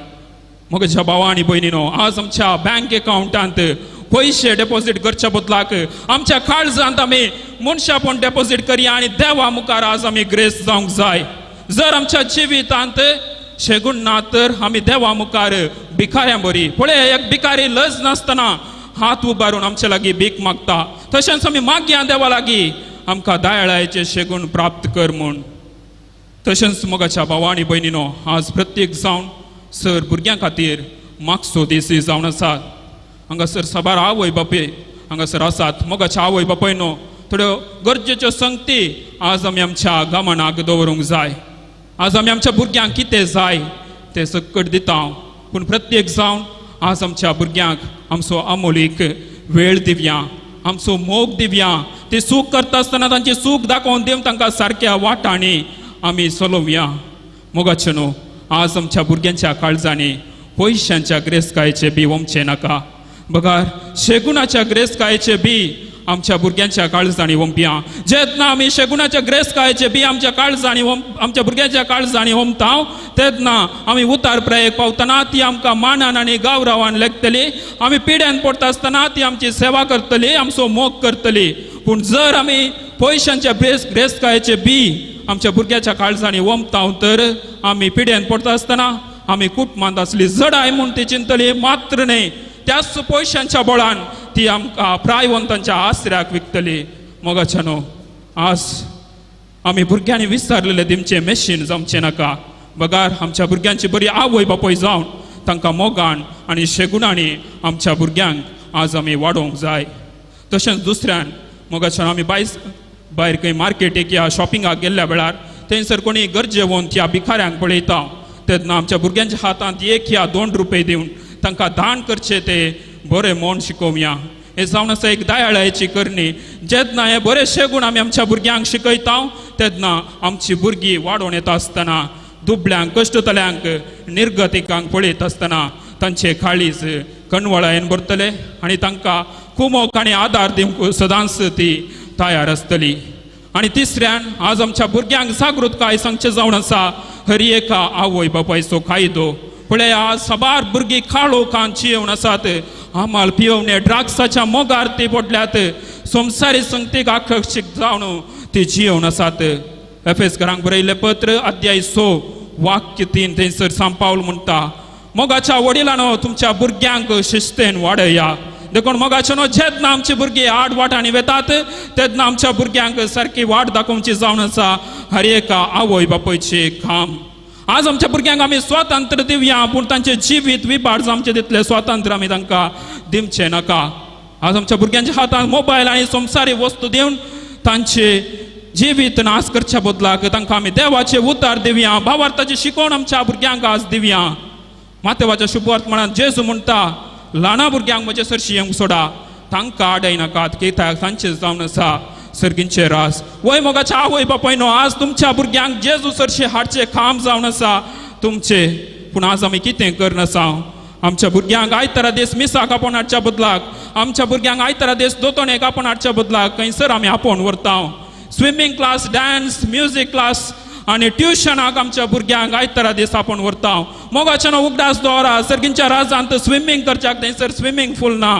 मोगाच्या भावा आनी भयणीनो, आज आमच्या बँक एकावंटांत पयशे डेपोजीट करच्या बदलाक आमच्या काळजांत आमी मनशापण डेपोजीट करया आनी देवा मुखार आज आमी ग्रेस जावंक जाय. जर आमच्या जिवितांत शेगूण ना तर आमी देवा मुखार भिकाऱ्यां बरी. पळय, एक भिकारी लज नासतना हात उबारून आमच्या लागीं भीक मागता, तशेंच आमी मागया देवा लागीं आमकां दयाळायेचे शेगूण प्राप्त कर म्हूण. तशेंच मोगाच्या भावा आनी भयणीनो, आज प्रत्येक जावन सर भुरग्यां खातीर मागसो दीस जावन आसात. हांगासर साबार आवय बापूय हांगासर आसात. मोगाच्या आवय बापायनो, थोड्यो गरजेच्यो संगती आज आमी आमच्या गमनाक दवरूंक जाय. आज आमी आमच्या भुरग्यांक कितें जाय तें सकट दिता, पूण प्रत्येक जावन आज आमच्या भुरग्यांक आमचो अमोलीक वेळ दिवया, आमचो मोग दिवया. ती सूख करता आसतना तांची सूख दाखोवन दिवन तांकां सारक्या वाटांनी आमी चलोवया. मोगाचे न्हू, आज आमच्या भुरग्यांच्या काळजांनी पयशांच्या ग्रेसकायेचे बी वमचें नाका, बगार शेगुणाच्या ग्रेसकायेचे बी आमच्या भुरग्यांच्या काळजांनी वमपया. जेन्ना आमी शेगुणाच्या ग्रेसकायेचे बी आमच्या काळजांनी आमच्या भुरग्यांच्या काळजांनी वमता, तेन्ना आमी उतार प्रायेक पावतना ती आमकां मानान आनी गावरावान लेखतली. आमी पिड्यान पडटा आसतना ती आमची सेवा करतली, आमचो मोग करतली. पूण जर आमी पयशांच्या ग्रेसकायेचे बी आमच्या भुरग्याच्या काळजांनी वमता तर आमी पिड्यान पडटा आसतना आमी कुटुंबांत आसली जडाय म्हूण ती चिंतली मात्र न्हय, त्याच पयशांच्या बळान ती आमकां प्रायवंतांच्या आसऱ्याक विकतली. मोगाच्या न्हू, आज आमी भुरग्यांनी विसरलेले दिमचें मेशीन जमचें नाका, बगार आमच्या भुरग्यांची बरी आवय बापूय जावन तांकां मोगान आनी शेगुणांनी आमच्या भुरग्यांक आज आमी वाडोवंक जाय. तशेंच दुसऱ्यान मोगाच्यान आमी भायर खंय मार्केटीक या शॉपिंगाक गेल्ल्या वेळार थंयसर कोणी गरजेवंत ह्या भिकाऱ्यांक पळयता, तेन्ना आमच्या भुरग्यांच्या हातांत 1 या 2 रुपये दिवन तांकां दान करचें ते बरें म्हूण शिकोवया. हें जावन आसा एक दयाळायेची करणी. जेन्ना हे बरे शेगूण आमी आमच्या भुरग्यांक शिकयता तेन्ना आमची भुरगीं वाडोवन येता आसतना दुबळ्यांक, कश्टतल्यांक, निर्गतिकांक पळयत आसतना तांचे काळीज कणवळायेन भरतले आनी तांकां कुमोक आनी आदार दिवंक सदांच ती तयार आसतली. आनी तिसऱ्यान आज आमच्या भुरग्यांक जागृतकाय सांगचें जावन आसा हर एका आवय बापायचो कायदो. पळय, आज साबार भुरगीं काळोखान चियेवन आसात, आमाल पियोवणे ड्रग्साच्या मोगार ती पडल्यात, संवसारी संगतीक आकर्शीत जावन ती जियेवन आसात. एफेसकरांक बरयल्लें पत्र अध्याय 6 वाक्य 3 थंयसर सांपावल म्हणटा, मोगाच्या वडिलांनो तुमच्या भुरग्यांक शिस्तेन वाडया. देखून मोगाच्या न्हू, जेन्ना आमची भुरगीं आड वाटांनी वेतात तेन्ना आमच्या भुरग्यांक सारकी वाट दाखोवची जावन आसा हर एका आवय बापायचें काम. आज आमच्या भुरग्यांक आमी स्वातंत्र्य दिवया, पूण तांचें जिवीत विबाड जावचें तितलें स्वातंत्र्य आमी तांकां दिवचें नाका. आज आमच्या भुरग्यांच्या हातांत मोबायल आनी संवसारी वस्तू दिवन तांचे जिवीत नाश करच्या बदलाक तांकां आमी देवाचे उतार दिवया, भावार्थाची शिकवण आमच्या भुरग्यांक आज दिवया. मातेवाच्या शुभवर्तमानांत जेजू म्हणटा, ल्हाना भुरग्यांक म्हजे सरशी येवंक सोडा, तांकां आडयनाकात, कित्याक तांचें जावन आसा सर्गींचे रास. वय मोगाच्या आवय बापायनो, आज तुमच्या भुरग्यांक जेजू सरशी हाडचें काम जावन आसा तुमचें, पूण आज आमी कितें करनासा. आमच्या भुरग्यांक आयतारा दीस मिसाक आपोवन हाडच्या बदलाक, आमच्या भुरग्यांक आयतारा दीस दोतोणेक आपोवन हाडच्या बदलाक खंयसर आमी आपोवन व्हरता. Swimming class, dance, music class आनी ट्युशनाक आमच्या भुरग्यांक आयतारा दीस आपोवन व्हरता. मोगाच्यान उगडास दवरा, सर्गींच्या राजांत स्विमींग करच्याक थंयसर स्विमींग पूल ना,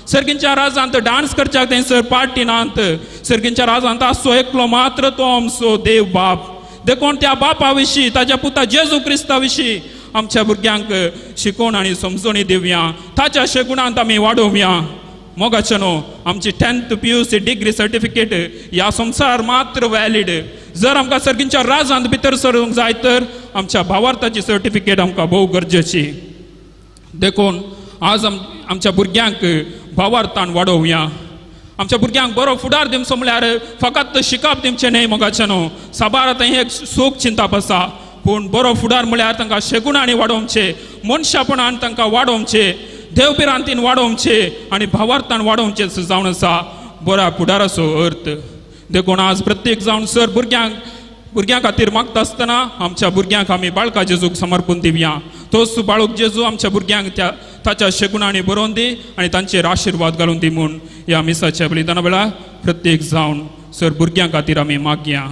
सर्गींच्या राजांत डांस करच्याक थंयसर पार्टी नात, सर्गींच्या राजांत आसचो एकलो मात्र तो आमचो देव बाप. देखून त्या बापा विशीं, ताच्या पुता जेजू क्रिस्ता विशीं आमच्या भुरग्यांक शिकोवण आनी समजणी दिवया, ताच्या शेगुणांत आमी वाडोवया. मोगाच्या न्हू, आमची 10th PUC degree certificate ह्या संवसार मात्र व्हॅलीड. जर आमकां सर्गींच्या राजांत भितर सरूंक जाय तर आमच्या भावार्थाची सर्टिफिकेट आमकां भोव गरजेची. देखून आज आमच्या भुरग्यांक भावार्थान वाडोवया. आमच्या भुरग्यांक बरो फुडार दिवचो म्हळ्यार फकत शिकप दिवचें न्हय मोगाच्या न्हू, साबार आतां हें एक सूख चिंताप आसा, पूण बरो फुडार म्हळ्यार तांकां शेगुणांनी वाडोवचें, मनशापणान तांकां वाडोवचें, देवभिरांतीन वाडोवचें आनी भावार्थान वाडोवचें जावन आसा बऱ्या फुडाराचो अर्थ. देखून आज प्रत्येक जावन सर भुरग्यांक भुरग्यां खातीर मागता आसतना आमच्या भुरग्यांक आमी बाळका जेजूक समर्पून दिवया. तोच बाळूक जेजू आमच्या भुरग्यांक त्या ताच्या शेगुणांनी बरोवन दी आनी तांचेर आशिर्वाद घालून दी म्हूण ह्या मिसाच्या बलिदाना वेळार प्रत्येक जावन सर भुरग्यां खातीर आमी मागया.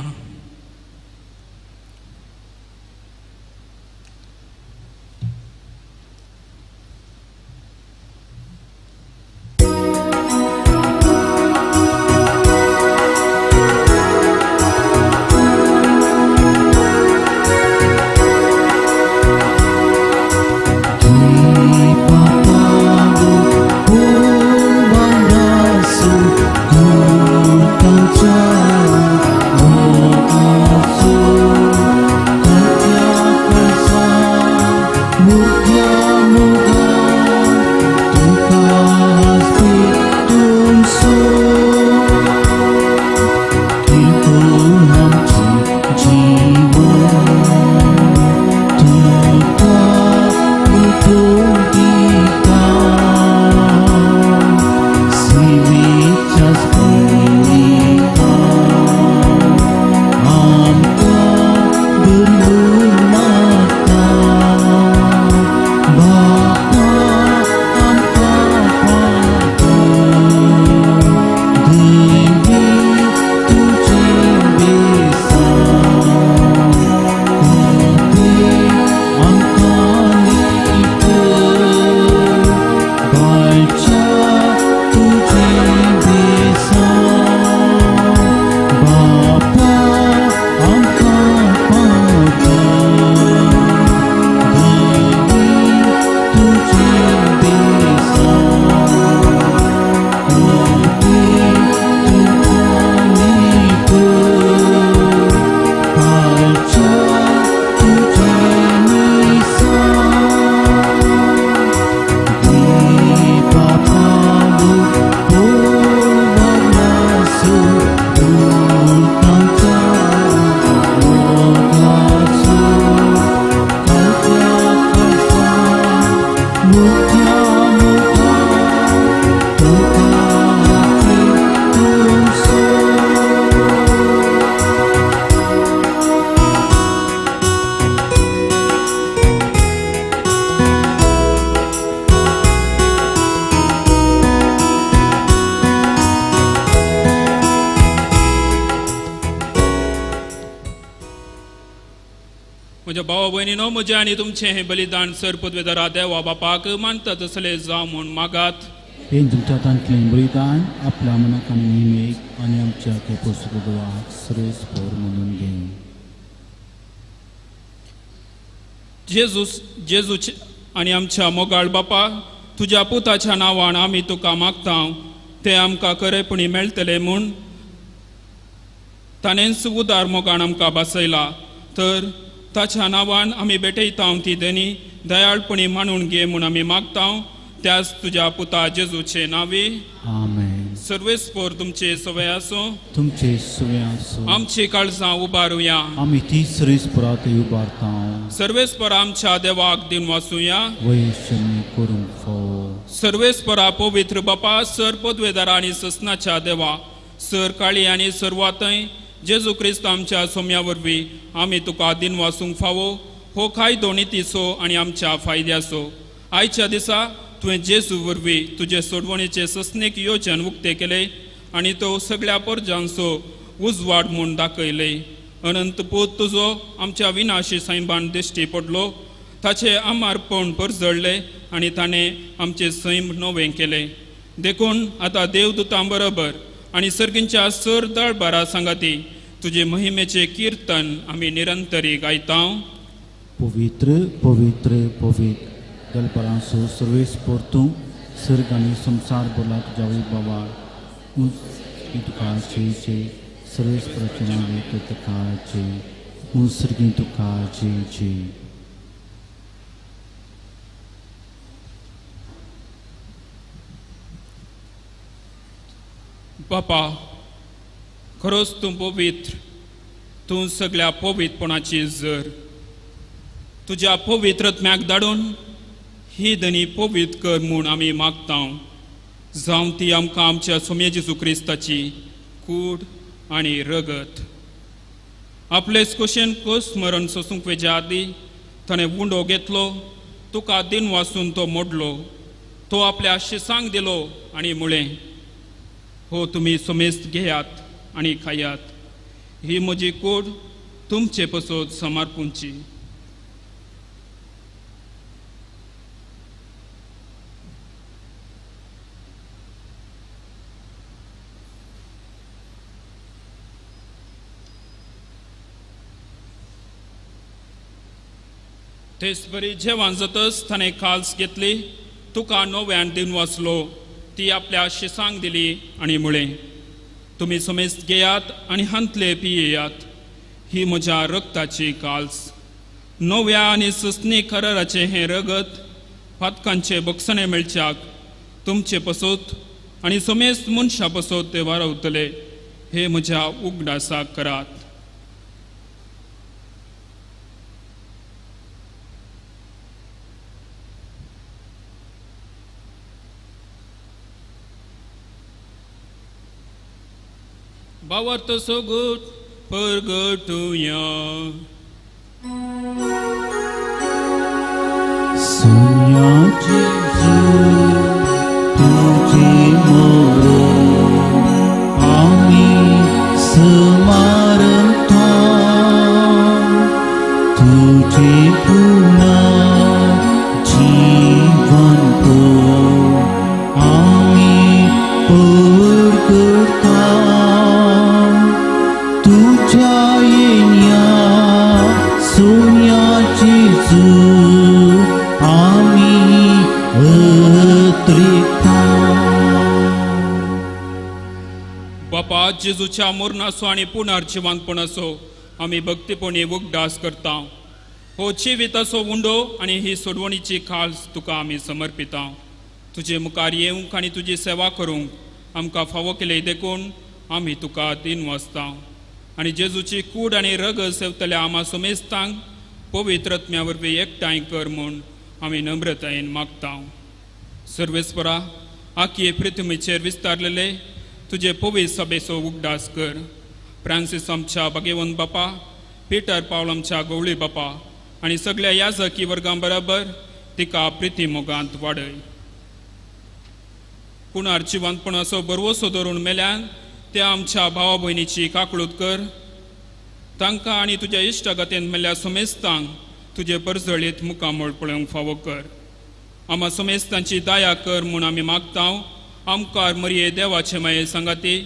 म्हज्या भावा भयणीनो, म्हजें आनी तुमचें हें बलिदान सर पदवेदारा देवा बापाक मानता तसलें जावं म्हूण मागात.
हें तुमच्या हातांतलें बलिदान आपल्या मनाक आनी नेमेक आनी आमच्या पुस्तकाक सरेस पोर म्हणून घे.
जेजूस जेजूच आनी आमच्या मोगाळ बापा, तुज्या पुताच्या नांवान आमी तुका मागता तें आमकां खरेपणी मेळटलें म्हूण ताणेंच उदार मोगान आमकां भासयला. तर ताच्या नांवान आमी भेटयता ती धनी दयाळपणी मानून घे म्हूण आमी मागता त्याच तुज्या पुता जेजूचे नांवे.
आमेन.
सर्वेस्पोर तुमचे सवय आसूं,
तुमचे सवय आसूं.
आमची काळजां उबारुया,
आमी ती सर्वेस्पोरात उबारता.
सर्वेस्पोर आमच्या देवाक दिन वाचुया,
वैशमी करूंक फावो.
सर्वेस्पोरा पवित्र बापा, सर पदवेदारा आनी ससनाच्या देवा, सर काळी आनी सर्वातय जेजू क्रिस्त आमच्या सोम्या वरवीं आमी तुका दिन वासूंक फावो हो कायदो नितीचो आनी आमच्या फायद्याचो. आयच्या दिसा तुवें जेजू वरवीं तुजे सोडवणेचे ससनीक योजन उक्तें केलें आनी तो सगळ्या परजांचो उजवाड म्हूण दाखयले. अनंत पूत तुजो आमच्या विनाशी सैमान दिश्टी पडलो, ताचें आमारपण परजळ्ळें आनी ताणें आमचें सैम नवें केलें. देखून आतां देवदूतां बरोबर आनी सर्गींच्या सर दळबारा सांगाती तुजे महिमेचें किर्तन आमी निरंतरी गायता.
पवित्र पवित्र पवित्र दलपरांचो सर्वेस्पोर तूं, सर्ग आनी संवसार भरला तुज्या बाबा. उंच तुका जय जय, सर्वेस्पोराच्या नांवे तुका जय, उंच सर्गी तुका जय जय.
बापा, खरोच तूं पवित्र, तूं सगळ्या पवित्रपणाची जर. तुज्या पवित्रत्म्याक धाडून ही धनी पवित्र कर म्हूण आमी मागता. जावं ती आमकां आमच्या सोम्या जेजू क्रिस्ताची कूड आनी रगत. आपलेच कुशीन कस मरण सोसूंक वेच्या आदी ताणें उंडो घेतलो, तुका दिन वासून तो मोडलो, तो आपल्या शिसांक दिलो आनी म्हळें, हो तुमी समेस्त घेयात आनी खायात, ही म्हजी कूड तुमचे पसत समर्पूंची. तेच बरी जेवण जातच ताणें काल्स घेतली, तुका नव्यान दिन वाचलो, ती आपल्या शिसांक दिली आनी म्हळें, तुमी समेस्त घेयात आनी हांतले पियेयात, ही म्हज्या रक्ताची काल्स, नव्या आनी सस्नी कराराचें हें रगत पातकांचे बक्षणें मेळच्याक तुमचे पसत आनी समेस्त मनशां पसत ते वारवतले, हे म्हज्या उगडासाक करात. भावार्थ सोगूट परगटुया.
सोन्या जेजू तुझे मरण आमी स्मारता, तुझे पुन्हा जीवंत आमी परगटता, तुझ्या येण्या सोन्या जेजू आमी अत्रिता.
बापा, जेजूच्या मरणाचो आनी पुनर्जिवंतपणाचो आमी भक्तीपणी उगडास करता. हो जिविताचो उंडो आनी ही सोडवणीची खास तुका आमी समर्पिता. तुजे मुखार येवंक आनी तुजी सेवा करूंक आमकां फावो केली देखून आमी तुका दिन वाचता. आनी जेजूची कूड आनी रगत सेवतल्या आमा समेस्तांक पवित्र आत्म्या वरवीं एकठांय कर म्हूण आमी नम्रतायेन मागता. सर्वेस्परा, आखये पृथ्वीचेर विस्तारलेले तुजे पवित्र सभेचो उगडास कर. फ्रांसीस आमच्या भागेवन बापा, पिटर पावल आमच्या गवळी बापा आनी सगळ्या याजकी वर्गां बराबर तिका प्रिती मोगांत वाडय. पुनर्जिवंतपणाचो बरवसो धरून मेल्यान त्या आमच्या भावा भयणीची काकळूत कर. तांकां आनी तुज्या इश्टागतीन मेल्ल्या समेस्तांक तुजे परजळीत मुखामळ पळोवंक फावो कर. आमा समेस्तांची दया कर म्हूण आमी मागता. आमकार मरये देवाचे माये सांगाती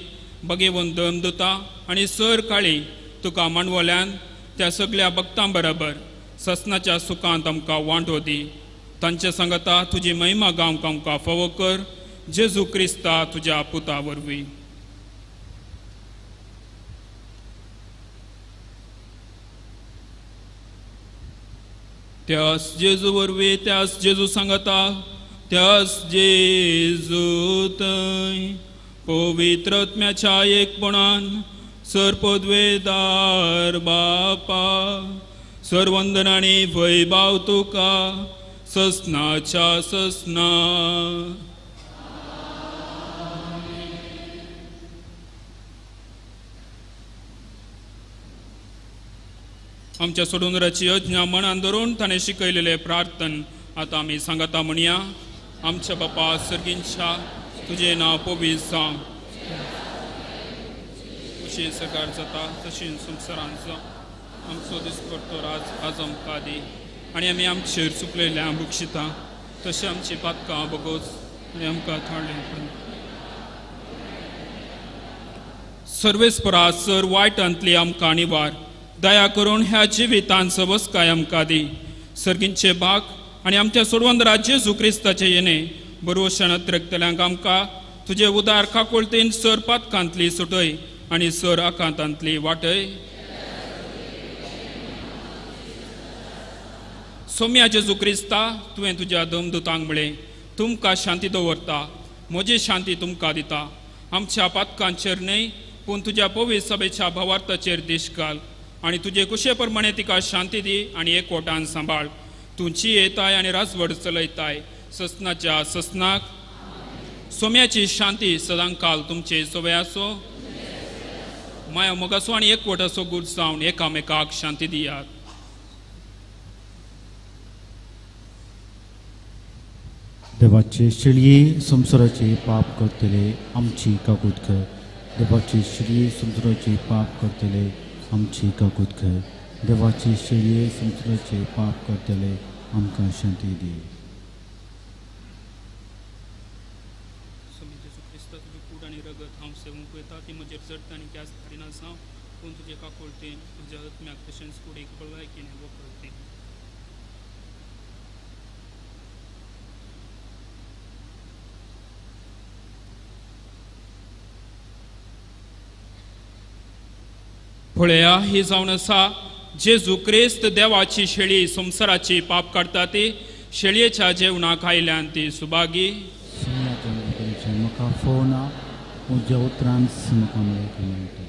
बगेवन दमदुता आनी सर काळी तुका मांडवल्यान त्या सगळ्या भक्तां बराबर ससनाच्या सुखांत आमकां वांटो दी. तांचे सांगाता तुजी महिमा गावंक आमकां फावो कर. जेजू क्रिस्ता तुज्या पुता वरवीं. त्यास जेजू वरवीं, त्यास जेजू सांगता, त्यास जेजू थंय पवित्र आत्म्याच्या एकपणान सरपदवेदार बापा, सरवंदन आनी वैभाव तुका ससनाच्या ससना. आमच्या सोडूनराची यज्ञा मनान धरून ताणें शिकयलेलें प्रार्थन आतां आमी सांगता म्हणया. आमच्या बापा सर्गींच्या, तुजें नांव पवित्र जावं, तुजी सरकार जाता तशी संवसारांत जावं. आमचो दिसपट्टो राज आज आमकां दी आनी आमी आमचेर चुकलेल्या बक्षिता तशें आमची पातकां बगोच आनी आमकां थाडलें. सर्वेस्परा, सर वायटांतली आमकां निवार, दया करून ह्या जिवितान सबसकाय आमकां दी. सर्गींचे भाग आनी आमच्या सोडवंदरा जेजू क्रिस्ताचे येणे बरोवशान अत्रकतल्यांक आमकां तुजे उदार काकुळतीन सर पातकांतली सुटय आनी सर आकांतांतली वाटय. सोम्या जेजू क्रिस्ता, तुवें तुज्या दमदुतांक म्हळें, तुमकां शांती दवरता, म्हजी शांती तुमकां दिता. आमच्या पातकांचेर न्हय पूण तुज्या पवित्र सभेच्या भावार्थाचेर दिश घाल आनी तुजे कुशे प्रमाणे तिका शांती दी आनी एकवटान सांबाळ. तूं जियेताय आनी राजवट चलयताय ससनाच्या ससनाक. सोम्याची शांती सदांकाल तुमचे सवय आसो. माया मोगाचो आनी एकवटाचो गूर जावन एकामेकाक शांती दियात.
देवाचे शेळये संवसाराचे पाप करतले आमची काकूत कर. देवाचे शेळये संवसाराचे पाप करतले आमची काकूत कर. देवाचे शेळये संवसाराचे पाप करतले आमकां शांती दी.
स्वामी जेजू क्रिस्ता, तुजी कूड आनी रगत हांव सेवूंक वयता ती म्हजेर चडटा आनी क्यास धाडिना जावं, पूण तुजे काकुळटेन म्हज्या आत्म्याक तशेंच कुडीक बळायकेन वखरतेन. पळया, ही जावन आसा जेजू क्रिस्त देवाची शेळी, संवसाराची पाप काडटा ती. शेळयेच्या जेवणाक आयल्यान ती सुभागी.
म्हाका फोना म्हज्या उतरान म्हाका मेळटा.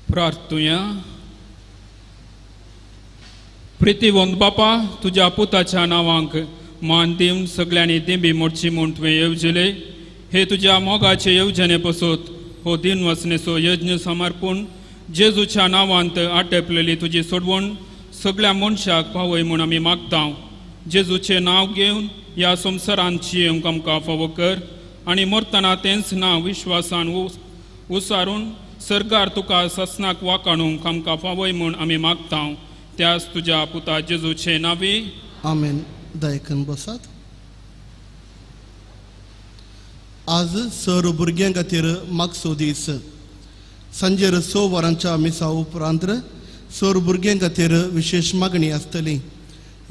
प्रार्थुया. प्रितीवंत बापा, तुज्या पुताच्या नांवांक मान दिवन सगळ्यांनी दिंबी मोडची म्हूण तुवें येवजिले. हे तुज्या मोगाचे येवजणे पसत हो दिन वसणेचो यज्ञ समर्पूण जेजूच्या नांवांत आटेपलेली तुजी सोडवण सगळ्या मनशाक पावय म्हूण आमी मागता. जेजूचें नांव घेवन ह्या संवसारांत जियेवंक आमकां फावो कर आनी मरतना तेंच नांव विश्वासान उसारून सरकार तुका ससनाक वाकाणूंक आमकां फावय म्हूण आमी मागता. त्याच तुज्या पुता जेजूचे नांवी
आमेन. दयकन बसात. आज सर भुरग्यां खातीर मागसो दीस. सांजेर 6 वरांच्या मिसा उपरांत सर भुरग्यां खातीर विशेश मागणी आसतली.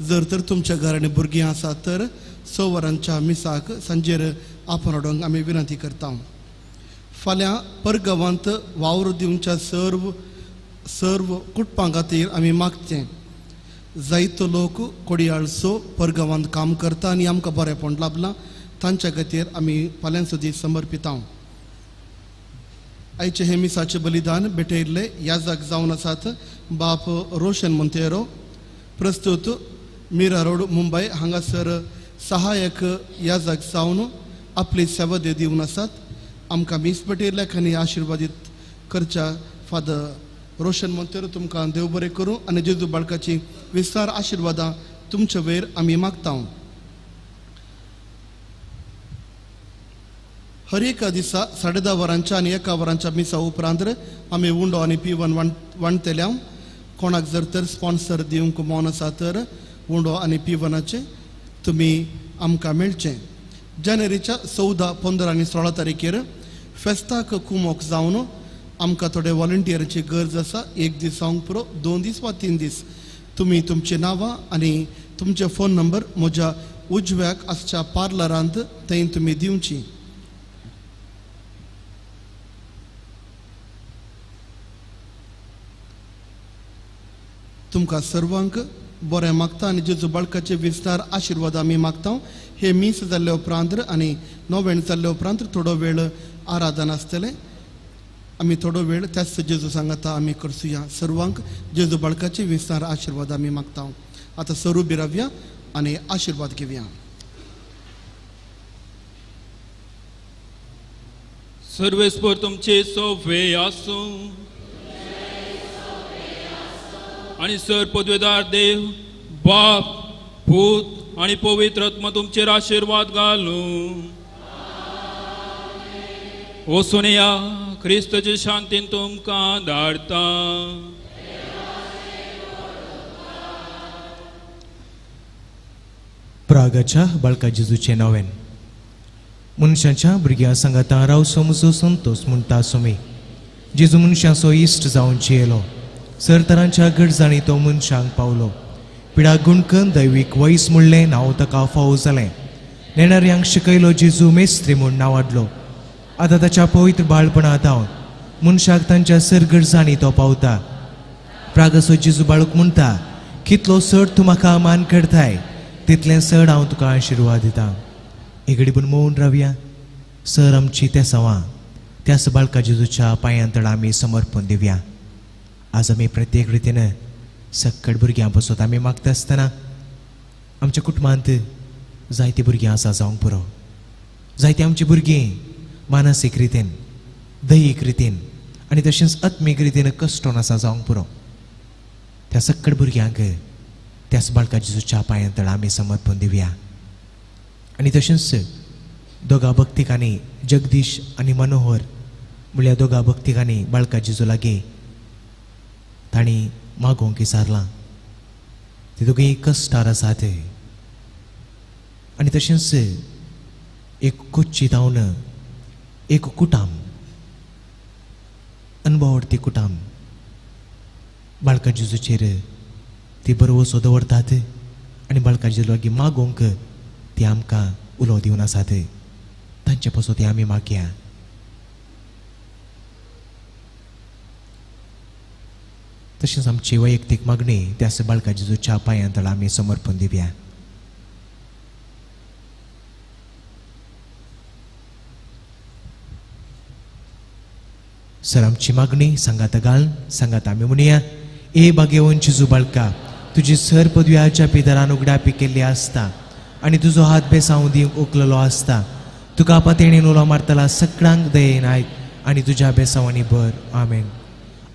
जर तर तुमच्या घरांनी भुरगीं आसात तर 6 वरांच्या मिसाक सांजेर आपोवन हाडूंक आमी विनंती करता. फाल्यां परगांवांत वावर दिवच्या सर्व सर्व कुटुंबां खातीर आमी मागचें. जायतो लोक कोडयाळचो परगांवांत काम करता आनी आमकां बरेंपण लाबलां, तांच्या खातीर आमी फाल्यांचो दीस समर्पिता. आयचें हें मिसाचें बलिदान भेटयल्लें याजक जावन आसात बाप रोशन मोंतेरो, प्रस्तुत मीरा रोड मुंबय हांगासर सहायक याजक जावन आपली सेवा दिवन आसात. आमकां मीस भेटयल्ल्याक आनी आशिर्वादीत करच्या फादर रोशन मोंतेरो तुमकां देव बरें करूं आनी जेजू बाळकाची विस्तार आशिर्वादां तुमचे वयर आमी मागता. हर एका दिसा 10:30 वरांच्या आनी 1 वरांच्या मिसा उपरांत आमी उंडो आनी पिवन वांटतल्या. कोणाक जर तर स्पॉन्सर दिवंक मन आसा तर उंडो आनी पिवनाचें तुमी आमकां मेळचें. जानेवारीच्या 14, 15 आनी 16 तारखेर फेस्ताक कुमोक जावन आमकां थोडे वॉलंटियराची गरज आसा. 1 दीस जावंक पुरो, 2 दीस वा 3 दीस. तुमी तुमचीं नांवां आनी तुमचे फोन नंबर म्हज्या उजव्याक आसच्या पार्लरांत थंय तुमी दिवची. तुमकां सर्वांक बरें मागता आनी जेजू बाळकाचे विस्तार आशिर्वाद आमी मागता. हे मीस जाल्ले उपरांत आनी नोवेण जाल्ले उपरांत थोडो वेळ आराधन आसतलें. आमी थोडो वेळ त्याच जेजू सांगता आमी करसुया. सर्वांक जेजू बाळकाचे विस्तार आशिर्वाद आमी मागता. आतां सरू बिरावया आनी आशिर्वाद घेवया.
सर्वेस्पर तुमचे सोवे आसूं आनी सर पदवेदार देव बाप पूत आनी पवित्र आत्मा तुमचेर आशिर्वाद घालूं. वचून या क्रिस्तचे शांतीन तुमकां धाडता.
प्रागाच्या बाळका जेजूचें नवेन मनशाच्या भुरग्यां सांगाता रावचो म्हजो संतोस म्हणटा सुमी. जेजू मनशाचो इश्ट जावन जियेलो, सरतरांच्या गरजांनी तो मनशांक पावलो. पिडा गुणकन दैवीक वैस म्हणलें नांव ताका फावो जालें. नेणाऱ्यांक शिकयलो जेजू मेस्त्री म्हूण नांवाडलो. आतां ताच्या पवित्र बाळपणा धांवन मनशाक तांच्या सरगरजांनी तो पावता. प्रागसो जेजू बाळूक म्हणटा, कितलो चड तूं म्हाका मान करताय तितलें चड हांव तुका आशिर्वाद दिता. एगडी पूण मौन रावया. सर आमची त्या सवां त्याच बाळका जेजूच्या पांयां तळा आमी समर्पण दिवया. आज आमी प्रत्येक रितीन सक्कड भुरग्यां बसत आमी मागता आसतना आमच्या कुटुंबांत जायतीं भुरगीं आसा जावंक पुरो. जायतीं आमचीं भुरगीं मानसीक रितीन, दैहीक रितीन आनी तशेंच आत्मीक रितीन कश्टोन आसा जावंक पुरो. त्या सक्कड भुरग्यांक त्याच बाळका जेजूच्या पांयां तळा आमी समर्पण दिवया. आनी तशेंच दोगा भक्तिकांनी जगदीश आनी मनोहर म्हणल्यार दोगा भक्तिकांनी बाळका जेजू लागीं तांणी मागोवंक विचारलां. ती दोगीं कश्टार आसात. आनी तशेंच एक कोच्ची धांवन एक कुटाम अनभववर्ती कुटाम बाळका जेजूचेर ती बरवसो दवरतात आनी बाळका जेजू लागीं मागोवंक ती आमकां उलो दिवन आसात. तांचे पासत आमी मागया. तशेंच आमची वैयक्तीक मागणी त्याच बाळका जेजूच्या पांयां तळा आमी समर्पण दिवया. सर आमची मागणी सांगाता घाल सांगाता आमी म्हणया ए बागेवन जेजू बाळका तुजी सर पदव्याच्या पिदरान उगडापी केल्ली आसता आनी तुजो हात बेसांव दिवंक उखलेलो आसता. तुका पातेणीन उलो मारतला सगळ्यांक दयेन आयक आनी तुज्या बेसांवांनी भर. आमेन.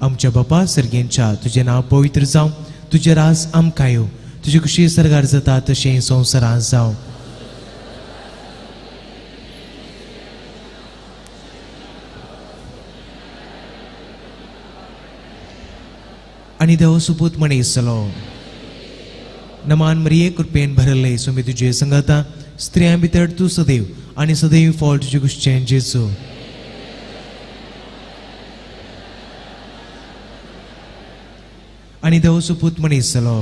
आमच्या बापा सर्गेंच्या तुजें नांव पवित्र जावं, तुजें राज आमकां येवं, तुजी खुशी सर्गार जाता तशें संवसारांत जावं. आनी देव सुपूत म्हणीसलो नमान मरिये कृपेन भरले सुमी तुजे संगता स्त्रियां भितर तूं सदैव आनी सदैव फळ तुजे कुशचें जेजू. आनी देव सुपूत म्हणीसलो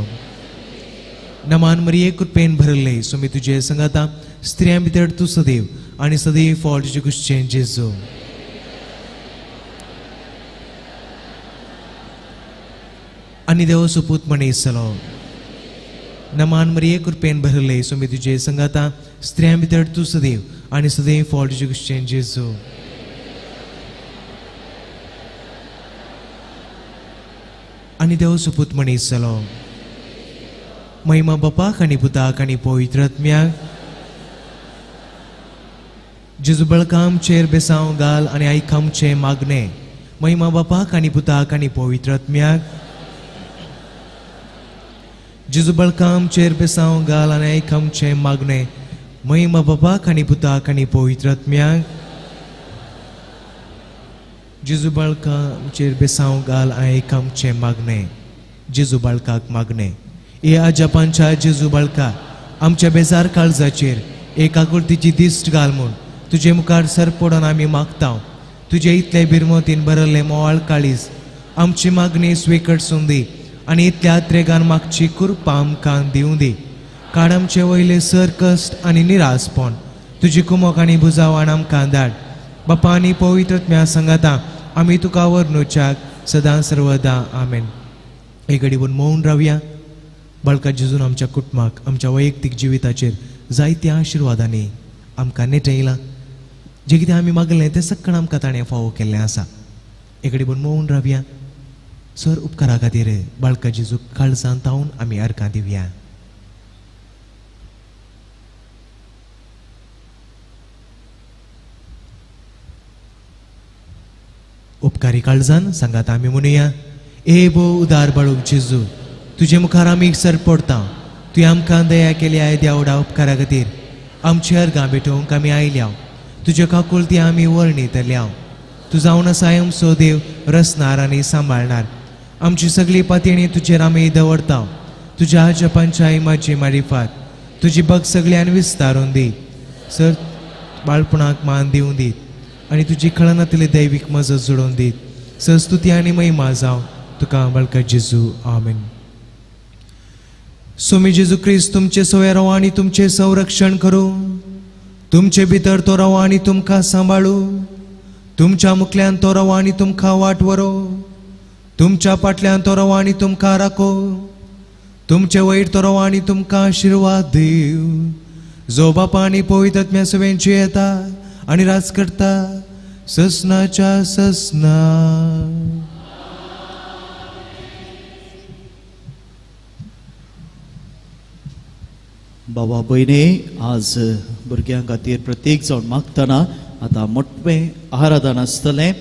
नमान मरिये कृपेन भरले सुमी तुजे संगता स्त्रियां भितर तूं सदैव आनी सदैव फळ तुजे कुशचें जेजू. आनी देव सुपूत म्हणीसलो नमान मरिये कृपेन भरले सुमी तुजे संगता स्त्रियां भितर तूं सदैव आनी सदैव फळ तुजे कुशचें जेजू. आनी देव सुपूत म्हणीसलो महिमा बापाक आनी पुताक आनी पवित्र आत्म्याक. जेजू बळका आमचेर बेसांव घाल आनी आयक आमचें मागणें. महिमा बापाक आनी पुताक आनी पवित्र आत्म्याक. जेजू बळका आमचेर बेसांव घाल आनी आयक आमचें मागणें. महिमा बापाक आनी पुताक आनी पवित्र आत्म्याक. जेजू बाळका आमचेर बेसांव घाल आयक आमचें मागणें. जेजू बाळकाक मागणें. ए आजापांच्या जेजू बाळका आमच्या बेजार काळजाचेर एक आकुळतीची दिश्ट घाल म्हूण तुजे मुखार सर पडून आमी मागता. तुजे इतले बिरमतीन भरल्लें मोवाळ काळीज आमची मागणी स्वीकट सुंदी आनी इतल्या त्रेगान मागची कृपा आमकां दिवं दी. काड आमचे वयले सर कश्ट आनी निरासपण तुजी कुमोक आनी बुजावान आमकां धाड. बापा आनी पवित्र आत्म्या सांगाता आमी तुका वर्णुच्याक सदां सर्वदा. आमेन. एक घडी पूण मौन रावया. बाळका जेजून आमच्या कुटुंबाक आमच्या वैयक्तीक जिविताचेर जायत्या आशिर्वादांनी आमकां नेटयलां. जें कितें आमी मागलें तें सगळें आमकां ताणें फावो केल्लें आसा. एक घडी पूण मौन रावया. सर उपकारा खातीर बाळका जेजूक काळजांत तावन आमी अर्गां दिवया. उपकारी काळजान सांगात आमी म्हणुया ए भो उदार बाळूक जेजू तुजे मुखार आमी सर पडता. तुवें आमकां दया केली आयद्या व्हडा उपकारा खातीर आमचे अर्गां भेटोवंक आमी आयल्या. तुज्यो काकुळती आमी वर्णितल्या. तूं जावन आसा आमचो देव रचणार आनी सांबाळणार. आमची सगळी पातयेणी तुजेर आमी दवरता. तुज्या जपांच्या इमाची मारिफात तुजी भक्त सगळ्यान विस्तारून दी. सर बाळपणाक मान दिवं दीत आनी तुजी खळनातली दैवीक मजत जोडून दीत. सस्तुती आनी महिमा जावं तुका बाळका जेजू. आमेन. स्वामी जेजू क्रिस्त तुमचे सोय राव आनी तुमचें संरक्षण करूं. तुमचे भितर तो राव आनी तुमकां सांबाळू. तुमच्या मुखल्यान तो राव आनी तुमकां वाट व्हरू. तुमच्या फाटल्यान तो राव आनी तुमकां राखो. तुमचे वयर तो राव आनी तुमकां आशिर्वाद दिवं. जो बापा आनी पवित्र आत्म्या सवेंची येता आनी राज करता ससनाच्या ससना.
बाबा भयणी आज भुरग्यां खातीर प्रत्येक जाण मागतना आतां मोटवें आराधन आसतलें.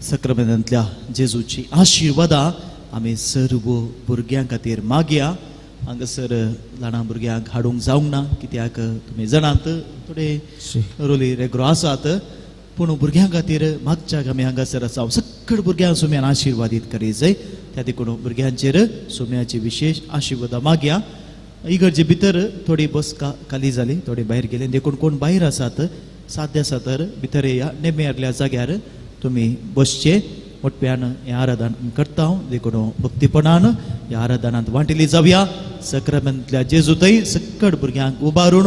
सक्रामेंतांतल्या जेजूची आशिर्वादां आमी सर्व भुरग्यां खातीर मागया. हांगासर ल्हान भुरग्यांक हाडूंक जावंक ना कित्याक तुमी जाणात थोडे रोली रेग्रो आसात. पूण भुरग्यां खातीर मागच्याक आमी हांगासर आसा. सगळे भुरग्यांक सुम्यान आशिर्वादीत करी जाय. त्या देखून भुरग्यांचेर सुम्याची विशेश आशिर्वादां मागया. इगर्जे भितर थोडी बसका खाली जाली, थोडी भायर गेली देखून कोण भायर आसात साध्य आसा तर भितर येया. नेमे आदल्या जाग्यार तुमी बसचे. मोटप्यान हें आराधन करता देखून भक्तीपणान ह्या आराधनांत वांटिली जावया. सक्रामेंतल्या जेजूतय सकट भुरग्यांक उबारून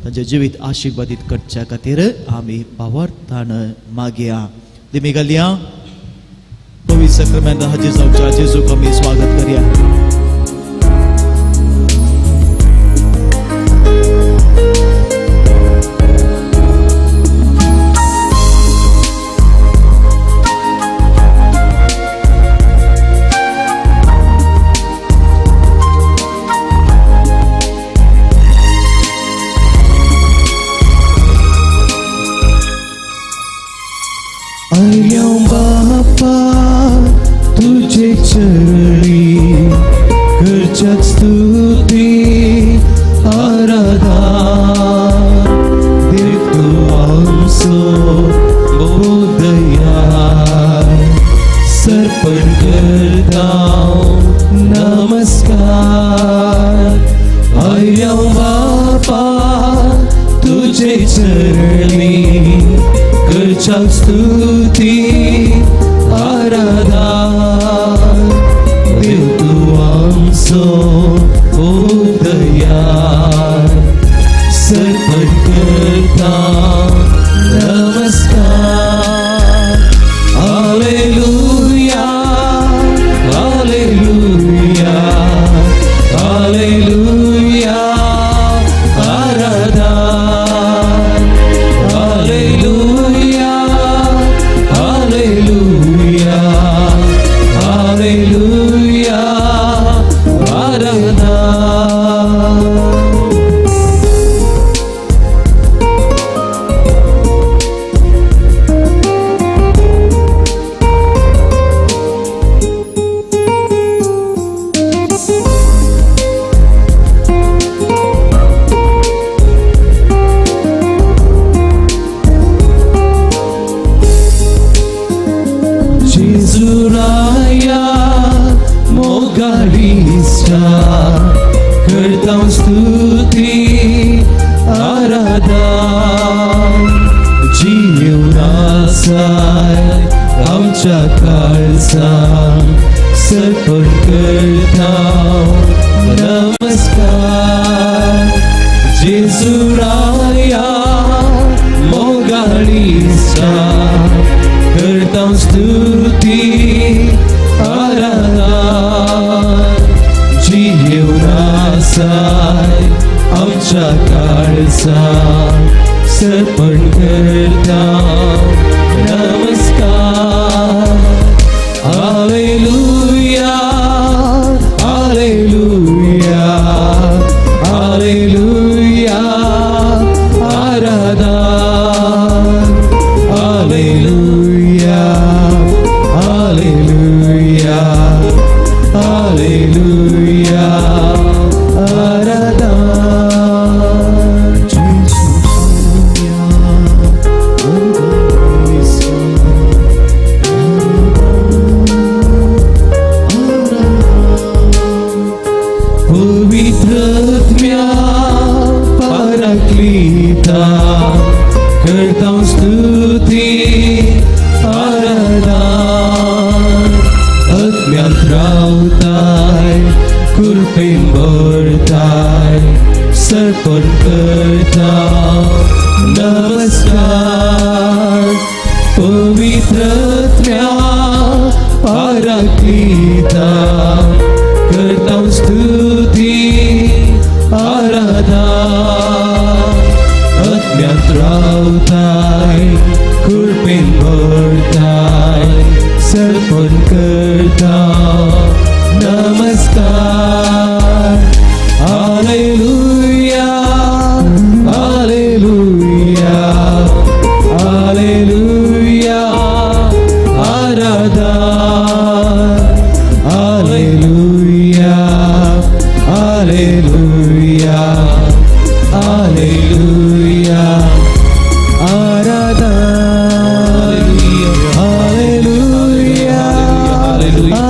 तांचें जिवीत आशिर्वादीत करच्या खातीर आमी भावार्थान मागया. दिमी घालया. पवित्र सक्रामेंत हाजीर जावच्या जेजूक आमी स्वागत करया.
चरणी करच्याक स्तुती आराधना देव तूं आमचो बोधया सर्पण करता नमस्कार आयल्या बापा तुझे चरणी करच्याक स्तुती आराधना देव तूं आमचो बोधया सर्पण करता नमस्कार हालेलुया हालेलुया हालेलुया आराधना हालेलुया हालेलुया हालेलुया आराधना. जेजुराया मोगालिस्टा करता स्तुती आराधना जीवनासाय आमच्या काळजान सर्पण करता नमस्कार जेजुराया मोगालिस्टा करता स्तुती आराधना जीवनासाय आमच्या काळजान सर्पण करता नमस्कार हालेलुया हालेलुया हालेलुया आराधना हालेलुया हालेलुया हालेलुया आराधना. पवित्रत्म्या पराक्लिता करता स्तुती आराधना आत्म्यांत रावताय कृपेन भरताय सर्पण करता नमस्कार पवित्रत्म्या पराक्लिता करता स्तुती आराधना आत्म्यांत रावताय कृपेन भरताय सर्पण करता नमस्कार हालेलुया हालेलुया हालेलुया आराधना हालेलुया हालेलुया हालेलुया आराधना हालेलुया हालेलुया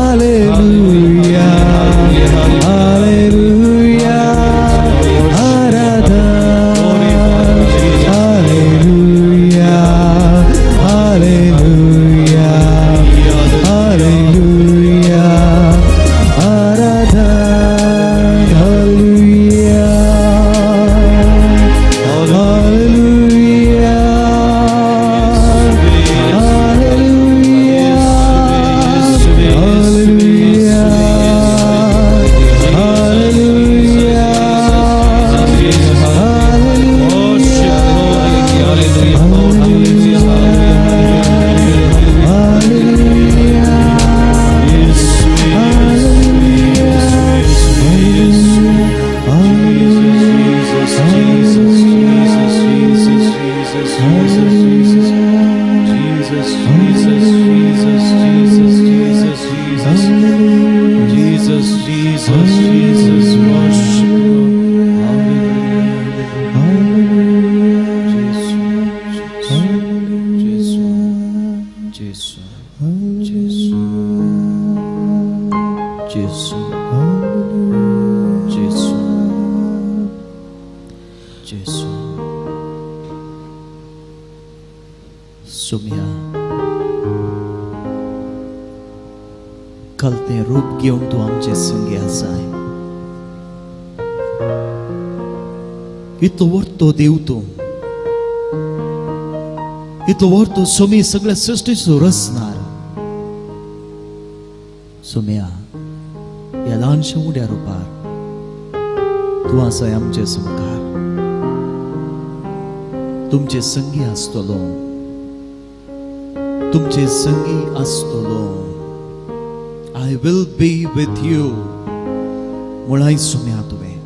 हालेलुया आराधना हालेलुया हालेलुया हालेलुया आराधना हालेलुया हालेलुया हालेलुया हालेलुया हालेलुया
Jesus, Jesus, Jesus, Jesus, Jesus, Jesus.
सोम्या काल तें रूप घेवन तूं आमचे संगी आसाय. इतलो व्हडलो देव तूं, इतलो व्हडलो सोमी सगळ्या सृश्टीचो रचणार. सोम्या ह्या ल्हानशा उड्या रुपार तूं आसाय आमचे सामकार. तुमचे संगी आसतलो, तुमचे संगी आसतलो. I will be with you म्हळाय Saumya तुवें.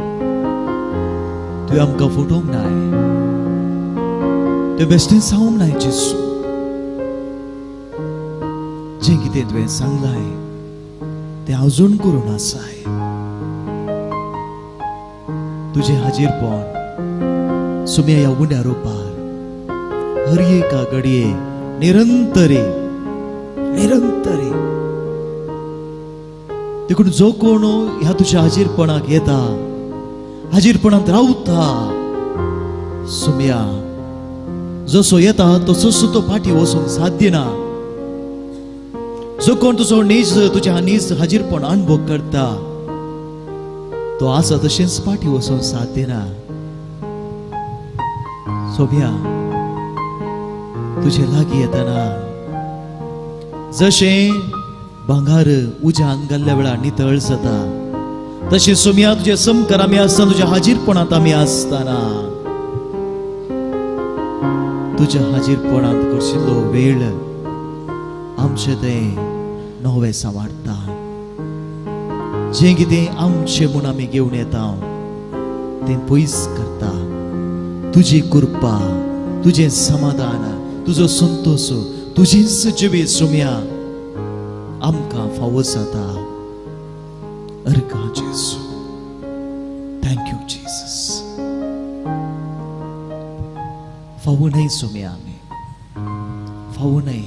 तुवें आमकां फटोवंक नाय, तुवें बेश्टें सांगूंक नाय जेजू. जें कितें तुवें सांगलाय तें अजून करून आसाय. तुजें हाजीरपण सोम्या ह्या उंड्या रुपार हर एका घडये निरंतरे निरंतरे. देखून जो कोण ह्या तुज्या हाजीरपणाक येता, हाजीरपणांत रावता सोम्या जसो येता तसोच तो फाटी वचूंक साध्य ना. जो कोण तुजो नीज तुज्या नीज हाजीरपण अनुभव करता तो आसा तशेंच फाटी वचूंक साध्य ना. सोम्या तुजे लागीं येतना जशें भांगर उज्यान घाल्ल्या वेळार नितळ जाता तशें सोम्या तुजे समकार आमी आसतना, तुज्या हाजीरपणांत आमी आसतना तुज्या हाजीरपणांत करशिल्लो वेळ आमचें तें नवें सांवारता. जें कितें आमचें म्हूण आमी घेवन येता तें पयस करता. तुजी कृपा, तुजें समाधान, तुजो संतोश, तुजीच जिवीत सोम्या आमकां फावो जाता. अर्गां जेजू. Thank you Jesus. फावो न्हय सोम्या आमी, फावो न्हय.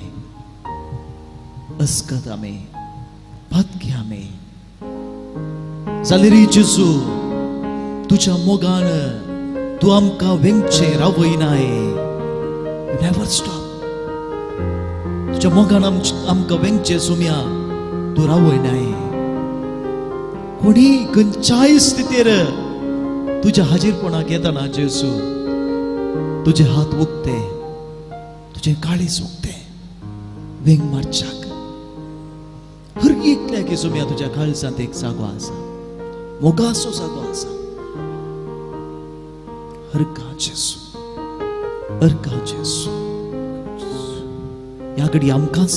अस्कत आमी, पातकी आमी जाल्यार जेजू तुज्या मोगान तूं आमकां वेंगचें रावयनाय. Never stop. तुज्या मोगान आमकां वेंगचें सोम्या तूं रावयनाय. कोणी खंयच्याय स्थितीर तुज्या हाजीरपणाक येतना जेजू तुजे हात उगते, तुजें काळीज उगते वेंग मारच्याक. हर एकल्याक सोम्या तुज्या काळजांत एक जागो आसा, मोगाचो जागो आसा. हरका जेजू, अर्का जेजू. ह्या घडी आमकांच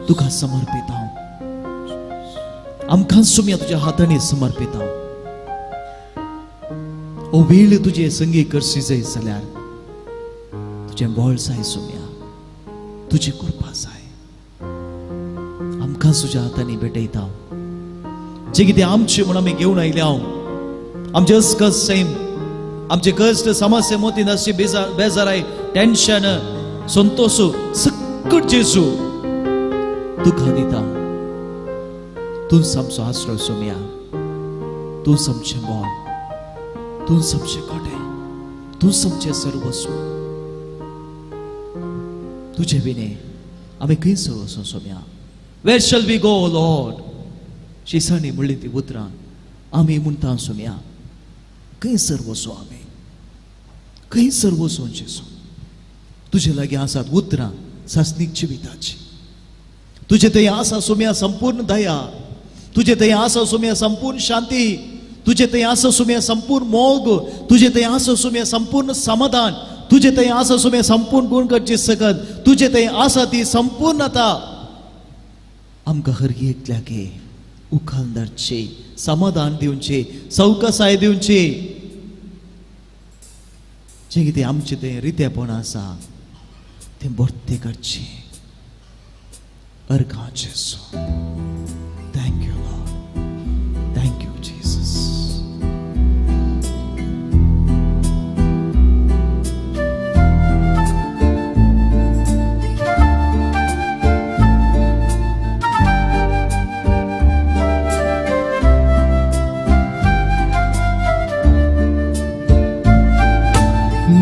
तुका समर्पित हांव, आमकांच सोम्या तुज्या हातांनी समर्पित हांव. ओ वेळ तुजे संगी करशी जाय जाल्यार तुजें बळ जाय सोम्या, तुजी कृपा जाय. आमकांच तुज्या हातांनी भेटयता हांव. जें कितें आमचें म्हूण आमी घेवन आयले हांव, आमचें अस्कत सैम, आमचे कश्ट, समस्या, मोती नाशी, बेजाराय, टेन्शन, संतोष सकट जेजू तुका दिता. तूंच आमचो आश्रय सोम्या, तूंच आमचें बळ, तूंच आमचें कोटें, तूंच आमचें सर्वस्व. तुजे विणे आमी खंयसर वचूं Saumya? Where shall we go Lord? शिसांनी म्हणली ती उतरां आमी म्हणटा सोम्या खंयसर वचूं आमी, खंयसर वचूं जेजू? तुजे लागीं आसात उतरां सासणीक जिविताची. तुजे थंय आसा सोम्या संपूर्ण दया, तुजे थंय आसा सोम्या संपूर्ण शांती, तुजे थंय आसा सोम्या संपूर्ण मोग, तुजे थंय आसा सोम्या संपूर्ण समाधान, तुजे थंय आसा सोम्या संपूर्ण गुण करची सकत, तुजे थंय आसा ती संपूर्णता. आमकां हर एकल्याक उखल धरची, समाधान दिवचें, सवकासाय दिवची. जें कितें आमचें तें रितेपण आसा तें भरतें करचें. अर्गां जेजू. Thank you Lord, thank you Jesus.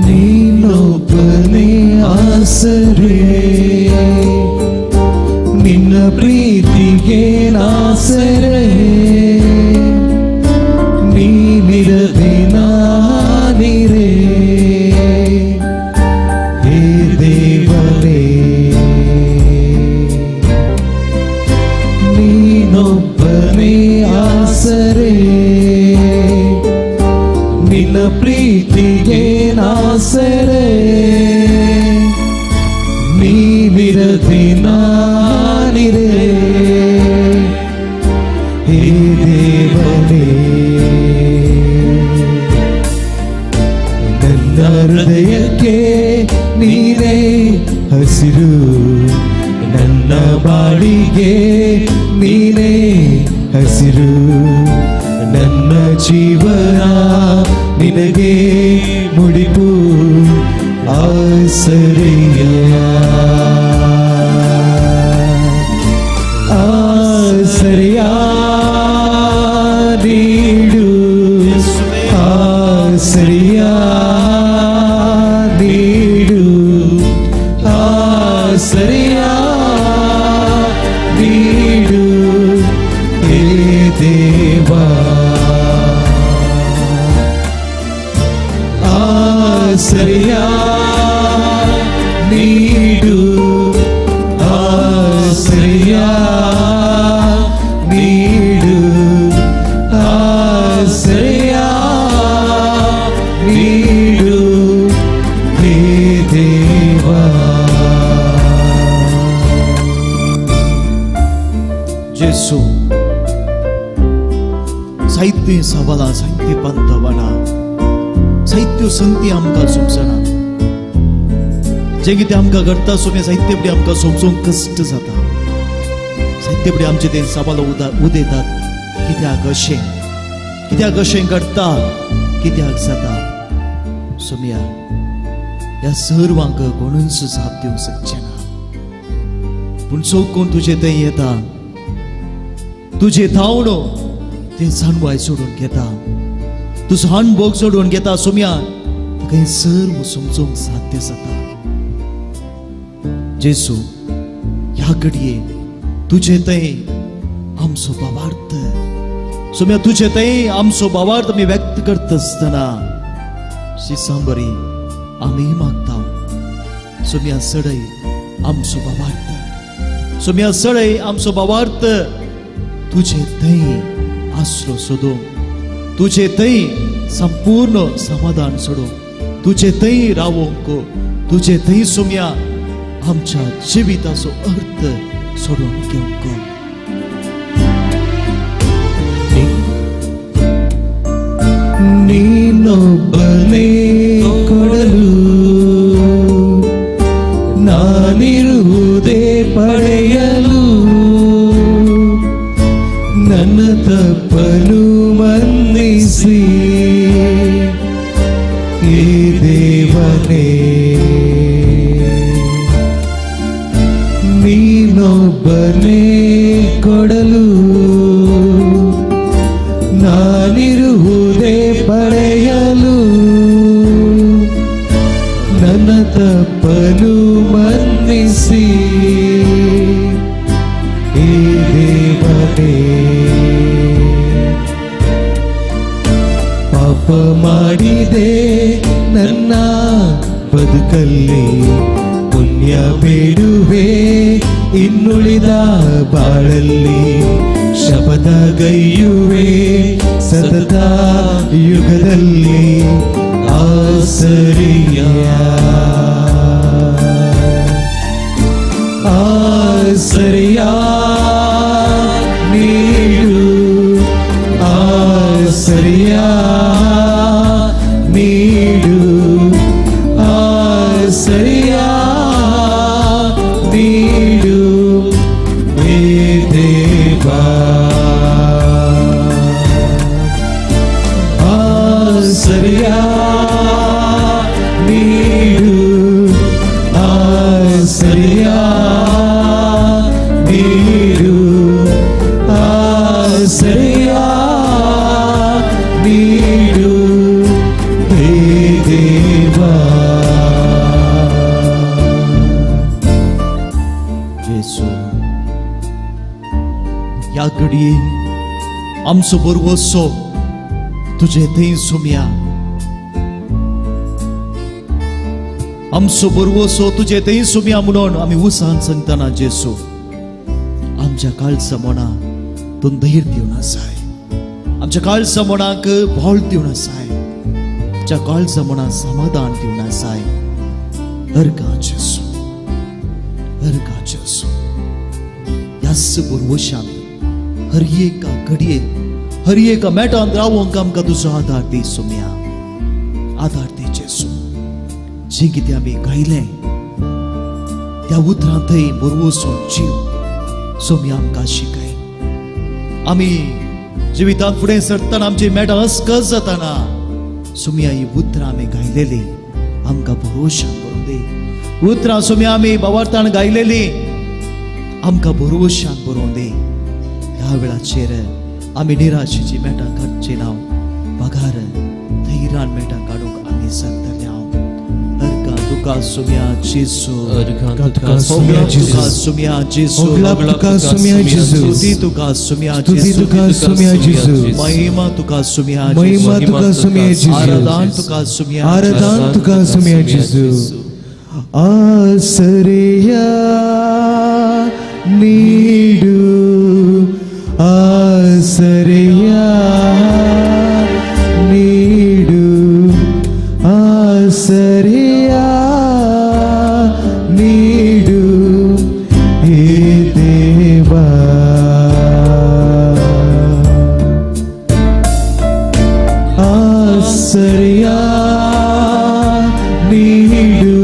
नीलोपने आस ಆಸರೆ, ನಿನ್ನ ಪ್ರೀತಿಗೆ ನಾಸರೆ, ನೀನಿರದೆ ನಾನಿರೆ. ಹೇ ದೇವರೇ, ನೀನೊಬ್ಬನೇ ಆಸರೆ, ನಿನ್ನ ಪ್ರೀತಿಗೆ ನಾಸರೆ, ನೀನಿರದೆ ನಾನಿರೆ. ಹೇ ದೇವರೇ, ನನ್ನ ಹೃದಯಕ್ಕೆ ನೀನೇ ಹಸಿರು, ನನ್ನ ಬಾಳಿಗೆ ನೀನೇ ಹಸಿರು, ನನ್ನ ಜೀವನ ನಿನಗೆ ಮುಡಿಪು ಆಸರೆಯ, ಆಸರೆಯ ನೀಡು, ಆಸರೆಯ ನೀಡು, ಆಸರೆಯ ನೀಡು. ಹೇ ದೇವಾ, ಆಸರೆಯ ನೀಡು, ಆಸರೆಯ ನೀಡು, ಆಸರೆಯ ನೀಡು. ಹೇ ದೇವಾ.
जेसू, साहित्य सवालां, साहित्य पंतवणां, साहित्य संगती आमकां समजना. जें कितें आमकां घडटा सोम्या साहित्य फुडें आमकां समजूंक कश्ट जाता. साहित्य फुडें आमचें तें सवाल उदयतात, कित्याक अशें, कित्याक अशें घडटा, कित्याक जाता. सोम्या, ह्या सर्वांक कोणूच जाप दिवंक शकचें ना, पूण सो कोण तुजे थंय येता, तुजे धांवणो ते जाणवाय सोडून घेता, तुजो अणभोग सोडून घेता. सोम्या, तुका हें सर्व समजूंक साध्य जाता. जेसू, ह्या घडये तुजे थंय आमचो भावार्थ, सोम्या तुजे थंय आमचो भावार्थ आमी व्यक्त करता आसतना शिसांबरी आमी मागता. सोम्या, सडय आमचो भावार्थ, सोम्या सडय आमचो भावार्थ, तुजे थंय आसरो सोदूंक, तुजे थंय संपूर्ण समाधान सोडूंक, तुजे थंय रावोंक, तुजे थंय सोम्या आमच्या जिविताचो अर्थ सोडून घेवंक.
ನೀನೊಬ್ಬನೇ ಕೊಡಲು, ನಾನಿರುವುದೇ ಪಡೆಯಲು, ನನ್ನ ತಪ್ಪನು ಮನ್ನಿಸಿ. ಹೇ ದೇವನೇ, ನೀನೊಬ್ಬನೇ ಕೊಡಲು, ನಾನಿರುವುದೇ ಪಡೆಯಲು, ನನ್ನ ತಪ್ಪನು ಮನ್ನಿಸಿ. ಹೇ ದೇವನೇ, ಪಾಪ ಮಾಡಿದೆ ನನ್ನ ಬದುಕಲ್ಲಿ, ಪುಣ್ಯ ಬೇಡುವೆ ಇನ್ನುಳಿದ ಬಾಳಲ್ಲಿ, ಶಪಥ ಗೈಯುವೆ ಸತತ ಯುಗದಲ್ಲಿ, ಆಸರಿಯ ಆಸರಿಯ ನೀಡು, ಆಸರಿಯ ನೀಡು, ಆಸರಿಯ ನೀಡು. ಹೇ ದೇವಾ, ಆಸರಿಯ ನೀಡು, ಆಸರಿಯ ನೀಡು, ಆಸರಿಯ ನೀಡು. ಹೇ ದೇವಾ.
ह्या घडये आमचो बरवसो तुजे थंय सोम्या, आमचो बरवसो तुजे थंय सोम्या म्हणून आमी उसान सांगतना जेसू आमच्या काळजा मोना तूं धैर्य दिवन आसाय, आमच्या काळजा मोनाक बळ दिवन आसाय, आमच्या काळजा मोनाक समाधान दिवन आसाय. अर्गा जेसू, अर्गा जेसू, ह्याच बरवशांत हर एका घडये हर एका मेटांत रावंक आमकां तुजो आदार दी सोम्या, आदार दी जेसू. जें कितें आमी गायलें त्या उतरांतय बरवसो जीव सोम्या आमकां शिकय. आमी जिवितांत फुडें सरतना आमची मेटां अस्कस जातना सोम्या ही उतरां आमी गायलेली आमकां भरोशान बरोवन दी. उतरां सोम्या आमी बावार्थान गायलेली आमकां भरोशान बरोवन दी. ह्या वेळाचेर आमी निराशेची मेटां काडची ना, पगार धैर्यान मेटां काडूंक आमी शकतले. हांव अर्घा तुका सोम्या जेसू,
अर्घा तुका सोम्या जेसू,
सोम्या जेसू,
तुका सोम्या जेसू,
स्तुती तुका सोम्या
स्तुती तुका सोम्या जेसू,
महिमा तुका सोम्या,
महिमा तुका सोम्या जेसू,
आराधन तुका सोम्या,
आराधन तुका सोम्या जेसू. आसरेया नीडू, आसरेया नीडू, आसरेया नीडू हे देवा. आसरेया नीडू,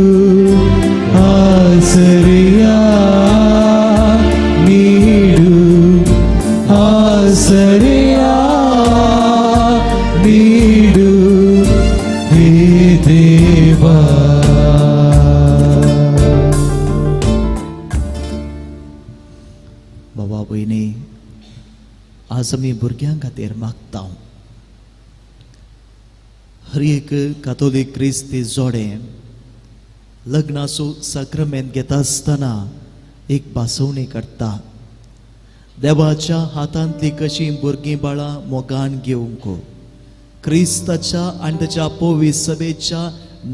आसरेया नीडू, आसरेया नीडू हे देवा.
बाबा भयणी, आज आमी भुरग्यां खातीर मागता. हर एक कातोलीक क्रिस्ती जोडें लग्नाचो साक्रमेंत घेता आसतना एक भासवणी काडटा, देवाच्या हातांतली कशी भुरगीं बाळां मोगान घेवंक क्रिस्ताच्या आनी ताच्या पवित्र सभेच्या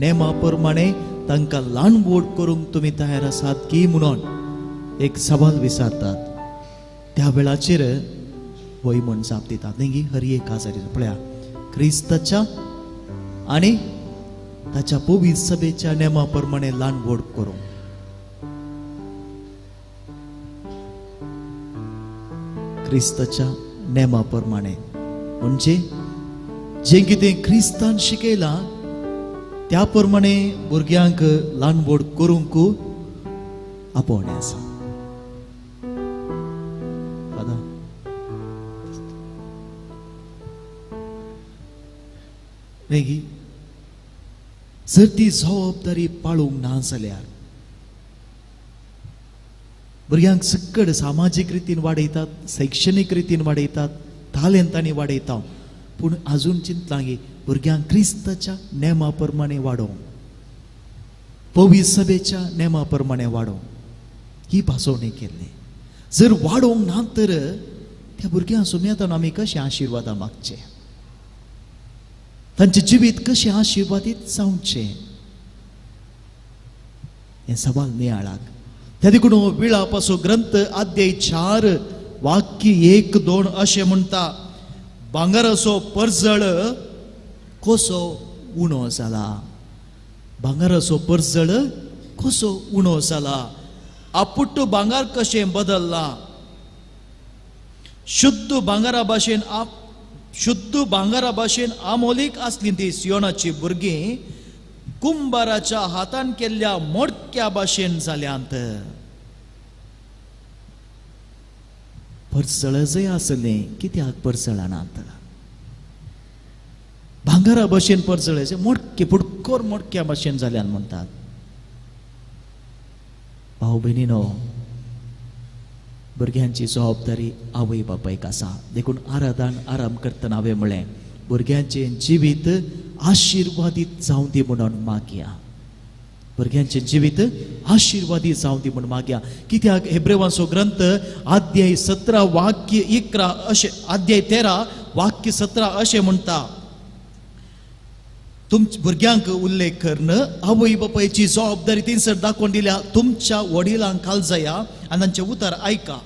नेमा प्रमाणे तांकां ल्हान व्हड करूंक तुमी तयार आसात की म्हणून एक सवाल विचारतात. त्या वेळाचेर वय म्हण जाप दितात न्ही हर एक आजारी पळया क्रिस्ताच्या आनी ताच्या पवित्र सभेच्या नेमा प्रमाणे ल्हान व्हड करूंक. क्रिस्ताच्या नेमा प्रमाणे म्हणजे जें कितें क्रिस्तान शिकयलां त्या प्रमाणे भुरग्यांक ल्हान व्हड करूंक आपोवणें आसा. दादा न्ही, जर ती जबाबदारी पाळूंक ना जाल्यार भुरग्यांक सक्कड सामाजीक रितीन वाडयतात, शैक्षणीक रितीन वाडयतात, तालेंतांनी वाडयता, पूण आजून चिंतलां की भुरग्यांक क्रिस्ताच्या नेमा प्रमाणे वाडोवंक, पवित्र सभेच्या नेमा प्रमाणे वाडोवंक ही भासोवणी केल्ली. जर वाडोवंक ना तर त्या भुरग्यांक सुम्यातान आमी कशें आशिर्वादां मागचें, तांचें जिवीत कशें आशिर्वादीत जावचें हें सवाल नियाळाक. त्या देखून विळापासो ग्रंथ अध्याय 4 वाक्य 1 2 अशें म्हणटा, भांगराचो परजळ कसो उणो जाला, भांगराचो परजळ कसो उणो जाला, आपुट्टू भांगर कशें बदल्लां, शुद्ध भांगरा भाशेन शुद्ध भांगरा भाशेन आमोलीक आसली ती सियोनाची भुरगीं कुंभाराच्या हातान केल्ल्या मोडक्या भाशेन जाल्यांत. परसळ जंय आसलें कित्याक परसळानात, भांगरा भाशेन परसळाचे मोडके फुटकोर मोडक्या भाशेन जाल्यान म्हणटात. भाव भयणीनो, भुरग्यांची जबाबदारी आवय बापायक आसा. देखून आराधन आराम करतना हांवें म्हळें भुरग्यांचें जिवीत आशिर्वादीत जावं दी म्हणून मागया, भुरग्यांचें जिवीत आशिर्वादी जावं दी म्हूण मागया. कित्याक हेब्रेवांचो ग्रंथ अध्याय 17 वाक्य 11 अशें, अध्याय 13 वाक्य 17 अशें म्हणटा, तुमच्या भुरग्यांक उल्लेख करून आवय बापायची जबाबदारी थंयसर दाखोवन दिल्या. तुमच्या वडिलांक कालजया आनी तांचें उतर आयका,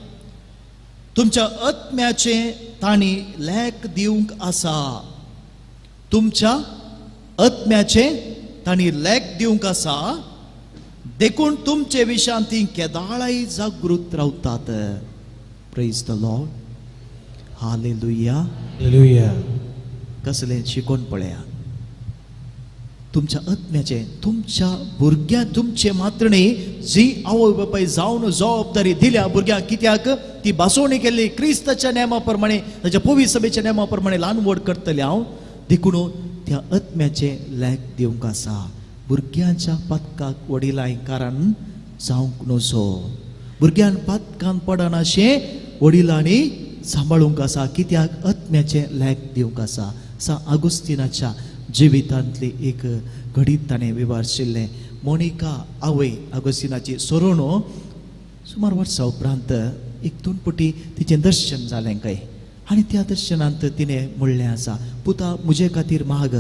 तुमच्या आत्म्याचें तांणी लेख दिवंक आसा, तुमच्या आत्म्याचें तांणी लेख दिवंक आसा, देखून तुमचे विशांत ती केदाळाय जागृत रावतात. Praise the Lord, hallelujah.
Hallelujah.
कसलें शिकोवन पळया, तुमच्या आत्म्याचें, तुमच्या भुरग्यां, तुमचे मात्र न्ही, जी आवय बापाय जावन जबाबदारी दिल्या भुरग्यांक, कित्याक ती भासोवणी केल्ली क्रिस्ताच्या नेमा प्रमाणे, ताच्या पवित्र सभेच्या नेमा प्रमाणे ल्हान व्हड करतलें हांव, देखून त्या आत्म्याचें लेख दिवंक आसा. भुरग्यांच्या पातकाक वडिलांय कारण जावंक नजो, भुरग्यान पातकान पडनाशें वडिलांनी सांबाळूंक आसा, कित्याक आत्म्याचें लेख दिवंक आसा. सा आगुस्तिनाच्या जिवितांतली एक घडीत ताणें विवारशिल्लें. मोनिका आवय आगोस्तिनाची सोरोन सुमार वर्सां उपरांत एक दोन पटी तिचें दर्शन जालें काय, आनी त्या दर्शनांत तिणें म्हणलें आसा, पुता म्हजे खातीर माग.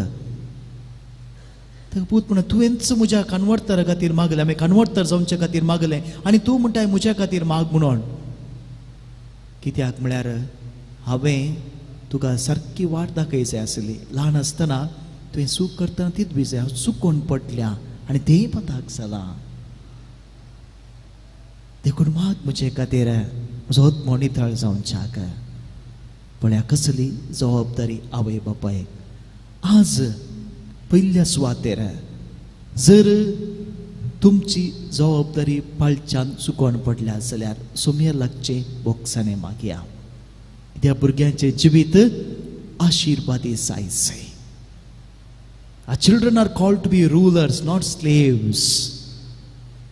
ताका पूत म्हणटा, तुवेंच म्हज्या कानवडतरा खातीर मागलें, आमी कानवडतर जावचे खातीर मागलें आनी तूं म्हणटाय म्हज्या खातीर माग म्हणून. कित्याक म्हळ्यार हांवें तुका सारकी वाट दाखय जाय आसली, ल्हान आसतना तुवें चूक करतना तीच बी जाय, हांव चुकोन पडल्या आनी तेंय पताक जालां, देखून माग म्हजे खातीर, म्हजो आत्मो नितळ जावच्याक. पळया कसली जबाबदारी आवय बापायक. आज पयल्या सुवातेर जर तुमची जबाबदारी पाळच्यान चुकोन पडल्या जाल्यार सोमये लागचे बोक्साने मागया. त्या भुरग्यांचें जिवीत आशिर्वादी जायचें. Our children are called to be rulers, not slaves.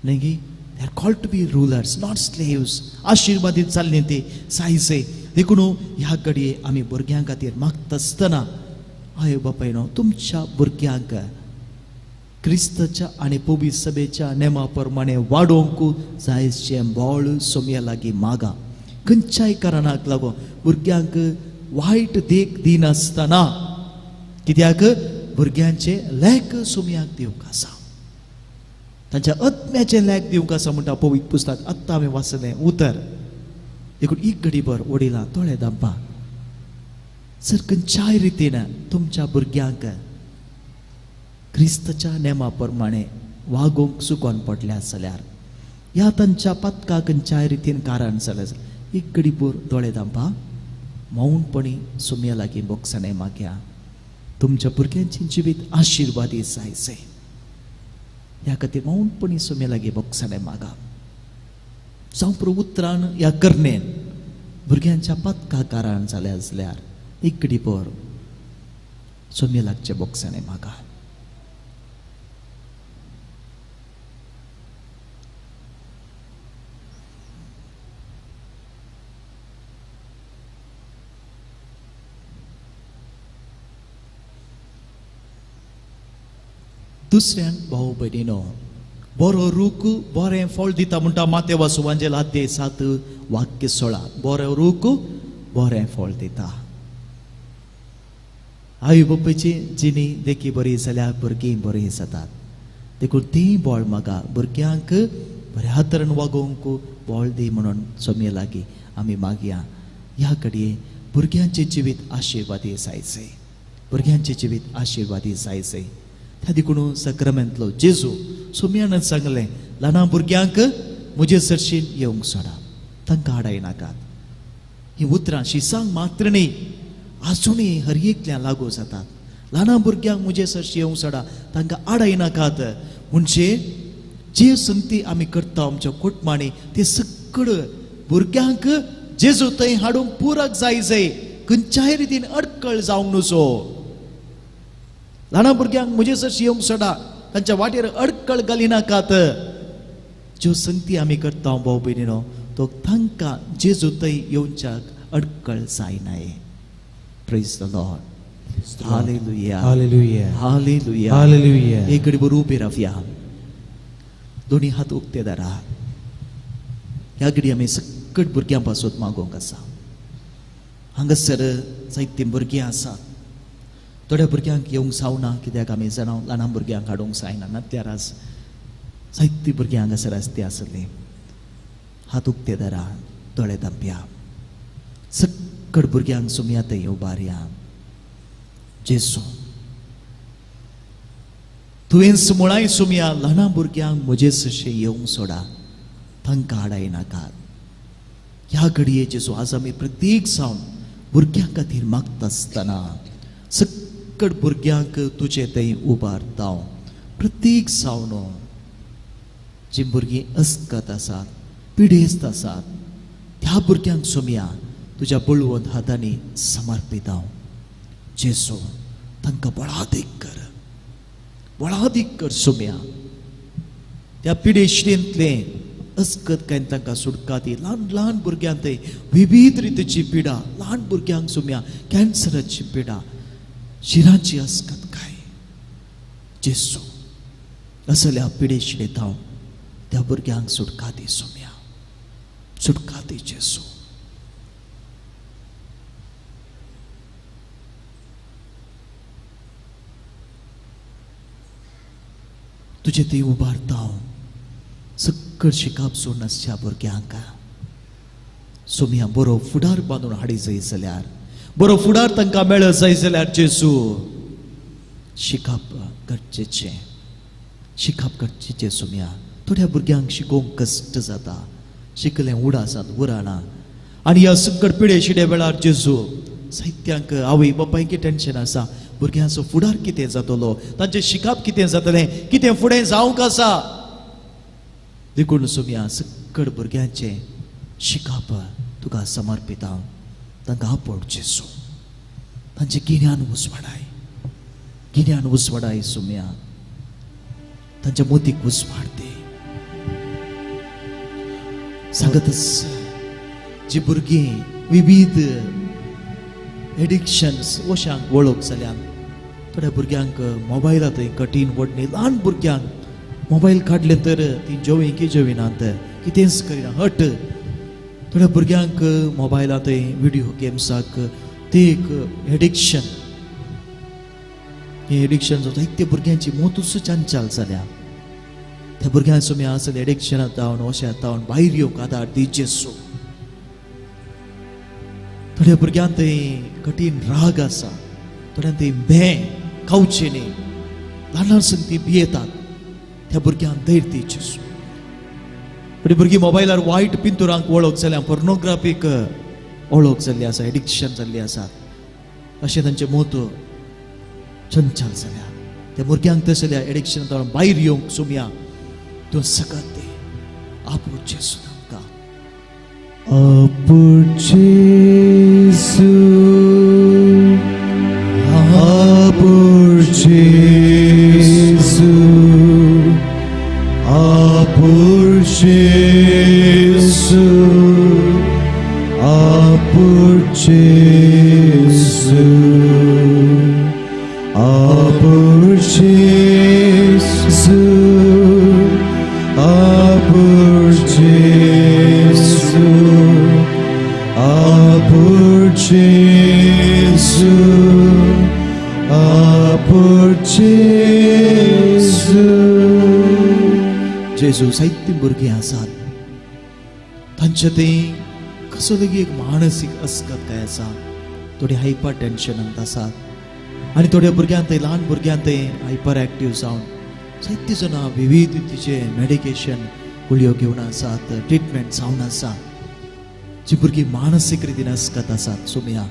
न्ही गी, they are called to be rulers, not slaves. आशिर्वादीत जाल्लीं ती जायचें. देखून ह्या घडये आमी भुरग्यां खातीर मागता आसतना आवय बापायनो तुमच्या भुरग्यांक क्रिस्ताच्या आनी पवित्र सभेच्या नेमा प्रमाणे वाडोवंक जायचें बळ सोमया लागीं मागा. खंयच्याय कारणाक लागून भुरग्यांक वायट देख दिनासतना, कित्याक भुरग्यांचे लेख सोमयाक दिवंक आसा, तांच्या आत्म्याचें लेख दिवंक आसा म्हणटा पवित्र पुस्तक. आत्तां हांवें वाचलें उतर. देखून एक घडीभर वडिलां दोळे धांपा. जर खंयच्याय रितीन तुमच्या भुरग्यांक क्रिस्ताच्या नेमा प्रमाणे वागोवंक चुकोन पडल्या जाल्यार, ह्या तांच्या पातकाक खंयच्याय रितीन कारण जालें जाल्यार एक घडीभर दोळे धांपा, मौनपणी सोमया लागीं बोगसाणे मागया. तुमच्या भुरग्यांचें जिवीत आशिर्वादी जायचें, ह्या खातीर मौनपणी सोमया लागीं बोगसाणे मागा. जावं पुरो उतरान ह्या करणेन भुरग्यांच्या पातका कारण जालें जाल्यार एक घडीभर सोमया लागचें बोगसाणे मागा. दुसऱ्यान भाव भयणीनो, बरो रूख बरें फळ दिता म्हणटा मातेवा सुवांजेल अध्याय 7 वाक्य 16. बरो रूख बरें फळ दिता. आई बापायची जिणी देखी बरी जाल्यार भुरगीं बरीं जातात. देखून तीं बळ मागा, भुरग्यांक बऱ्या तरेन वागोवंक बळ दी म्हणून सोमये लागीं आमी मागया. ह्या घडये भुरग्यांचें जिवीत आशिर्वादी जायचें, भुरग्यांचें जिवीत आशिर्वादी जायचें. त्या देखून सक्रमेंतलो जेजू सोमयानच सांगलें, ल्हान भुरग्यांक म्हजे सरशीन येवंक सोडा, तांकां आडाय नाकात. ही उतरां शिसांक मात्र न्ही, आजुनूय हर एकल्या लागू जातात. ल्हान भुरग्यांक म्हजे सरशी येवंक सोडा, तांकां आडाय नाकात. म्हणजे जे संती आमी करता आमच्या कुटुंबांनी ते सगळं भुरग्यांक जेजू थंय हाडूंक पुरक जाय जाय, खंयच्याय रितीन अडकळ जावंक नजो. ल्हान भुरग्यांक म्हजे सरशी येवंक सोडा, तांच्या वाटेर अडकळ घालिनाकात. ज्यो संगती आमी करता भाव भयणीनो, तो तांकां जेजू थंय येवच्याक अडकळ जायनाय. Praise the Lord. Hallelujah.
Hallelujah.
Hallelujah.
Hallelujah.
एक घडी बरोबर उबी रावया. दोनी हात उक्ते दारा. ह्या घडी आमी सकट भुरग्यां पासत मागोवंक आसा. हांगासर जायतीं भुरगीं आसात. थोड्या भुरग्यांक येवंक जावना कित्याक आमी जाणां ल्हान भुरग्यांक हाडूंक जायना, नातल्यार आज जायतीं भुरगीं हांगासर आसती आसली. हात उक्ते दारा, दोळे धांपया. सकट भुरग्यांक सुमया थंय उबारया. जेसू तुवें मुळाय सुमया ल्हान भुरग्यांक म्हजे सशें येवंक सोडा, तांकां आडाय नाकात. ह्या घडये जेजू आज आमी प्रत्येक जावन भुरग्यां खातीर मागता आसतना सकट भुरग्यांक तुजे थंय उबारता. प्रत्येक जावन जी भुरगीं अस्कत आसात, पिडेस्त आसात, त्या भुरग्यांक सोमया तुज्या बळवंत हातांनी समर्पिता. जेसू तांकां बळादीक कर, बळादीक कर सोमया. त्या पिडेश्रेंतलें अस्कत काय तांकां सुटका दी. ल्हान ल्हान भुरग्यांक थंय विविध रितीची पिडा, ल्हान भुरग्यांक सोमया कॅन्सराची पिडा, शिरांची अस्कत काय जेसू असल्या पिडेश्रेंत हांव त्या भुरग्यांक सुटका दी सोमया, सुटका दी जेसू. तुजे थंय उबारता हांव सकट शिकाप सोडून आसच्या भुरग्यांक सोमया बरो फुडार बांदून हाडी जाय जाल्यार, बरो फुडार तांकां मेळत जाय जाल्यार जेसू शिकप गरजेचें, शिकप गरजेचें सोमया. थोड्या भुरग्यांक शिकोवंक कश्ट जाता, शिकलें उडासात उराना. आनी ह्या सकट पिडे शिडे वेळार जेजू साहित्यांक आवय बापायकी टेन्शन आसा, भुरग्यांचो फुडार कितें जातलो, तांचें शिकप कितें जातलें, कितें फुडें जावंक आसा. देखून सोमया सकट भुरग्यांचें शिकप तुका समर्पिता. तांकां आपोड जेजू, तांचें गिन्यान उजवाडाय, गिन्यान उजवाडाय सोमया, तांच्या मोतीक उजवाड दी. सांगतच जी भुरगीं विविध एडिक्शन्स वशांक वळख जाल्यान, थोड्या भुरग्यांक मोबायला थंय कठीण वडणी, ल्हान भुरग्यांक मोबायल काडले तर ती जेवी की जेविनात, कितेंच करिना हट. थोड्या भुरग्यांक मोबायला थंय विडियो गेम्साक ते एक एडिक्शन, हें एडिक्शन जायते भुरग्यांची मोतूच चंचल जाल्या. त्या भुरग्यांक सुमी आसले एडिक्शनांत जावन अशें जावन भायर येवंक आदार दी जेसू. थोड्या भुरग्यांक थंय कठीण राग आसा, थोड्यांक थंय भें खावचें न्ही, ल्हान ल्हान ती भियेतात. त्या भुरग्यांक धैर्य दी जेसू. थोडीं भुरगीं मोबायलार वायट पिंतुरांक वळख जाल्या, पोर्नोग्राफीक वळख जाल्ली आसा, एडिक्शन जाल्ली आसा, अशें तांचें मोत चंचल जाल्या. त्या भुरग्यांक तसल्या एडिक्शन भायर येवंक सोमया तूं सकत दे. आपूण जेसू तांकां,
आपूण जेसू, आपूण जेसू, आपूण जेसू, आपूण जेसू, आपूण जेसू, आपूण जेसू, आपूण जेसू, आपूण जेसू.
जेजू जायतीं भुरगीं आसात तांचे थंय कसो लेगीत एक मानसीक अस्कत काय आसा, थोडीं हायपर टेन्शनांत आसात आनी थोड्या भुरग्यांक थंय ल्हान भुरग्यांक थंय हायपर एक्टीव जावन जायतीं जाणां विविध रितीचें मेडिकेशन गुळयो घेवन आसात, ट्रिटमेंट जावन आसा. जी भुरगीं मानसीक रितीन अस्कत आसात सोमया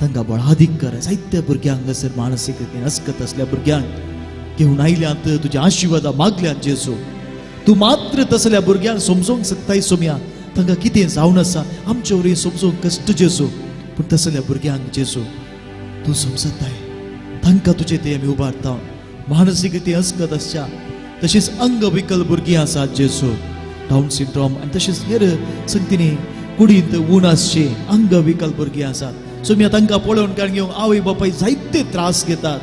तांकां बळादीक कर. जायत्या भुरग्यांक हांगासर मानसीक रितीन अस्कत आसल्या भुरग्यांक घेवन आयल्यात, तुज्या आशिर्वादा मागल्यात जेजू. तूं मात्र तसल्या भुरग्यांक समजोवंक शकताय सोमया, तांकां कितें जावन आसा आमचे वरवीं समजोवंक कश्ट जेजू, पूण तसल्या भुरग्यांक जेजू तूं समजताय. तांकां तुजे ते आमी उबारता. मानसीक रितीन अस्कत आसच्या तशीच अंगविकल भुरगीं आसात जेजू, डावन सिंड्रोम आनी तशेंच हेर संगतींनी कुडींत ऊण आसची अंगविकल भुरगीं आसात. सोमया तांकां पळोवन कारण घेवंक आवय बापाय जायते त्रास घेतात.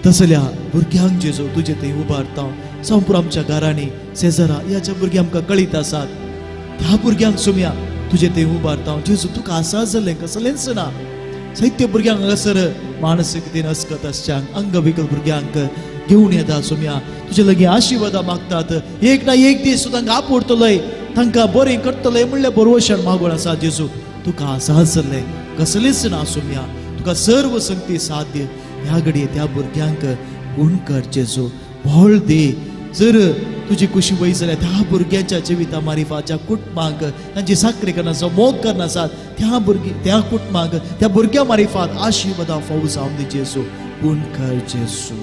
तसल्या भुरग्यांक जेजू तुजे थंय उबारता. जावं पुरो आमच्या घरांनी शेजरा ह्या ज्या भुरग्यां आमकां कळीत आसात त्या भुरग्यांक सोम्या तुजें थंय उबारता जेजू तुका आसा जाल्लें कसलेंच ना. साहित्य भुरग्यांक हांगासर मानसीक अस्कत आसच्यांक अंगविकल भुरग्यांक घेवन येता सोम्या तुजे लागीं आशिर्वादां मागतात. एक ना एक दीस तूं तांकां आपोडटलोय तांकां बरें करतलोय म्हणलें बरवशान मागोण आसा जेजू तुका आसा जाल्लें कसलेंच ना सोम्या तुका सर्व संगती साध्य. ह्या घडये त्या भुरग्यांक गुण कर जेजू बळ दी. जर तुजी कुशी वय जाल्यार त्या भुरग्यांच्या जिविता मारिफात ज्या कुटुंबांक तांची साकरी करना मोग करना आसात त्या भुरगीं त्या कुटुंबांक त्या भुरग्यां मारिफात आशिर्वादां फावो जावन दी जेजू. गुण कर जेजू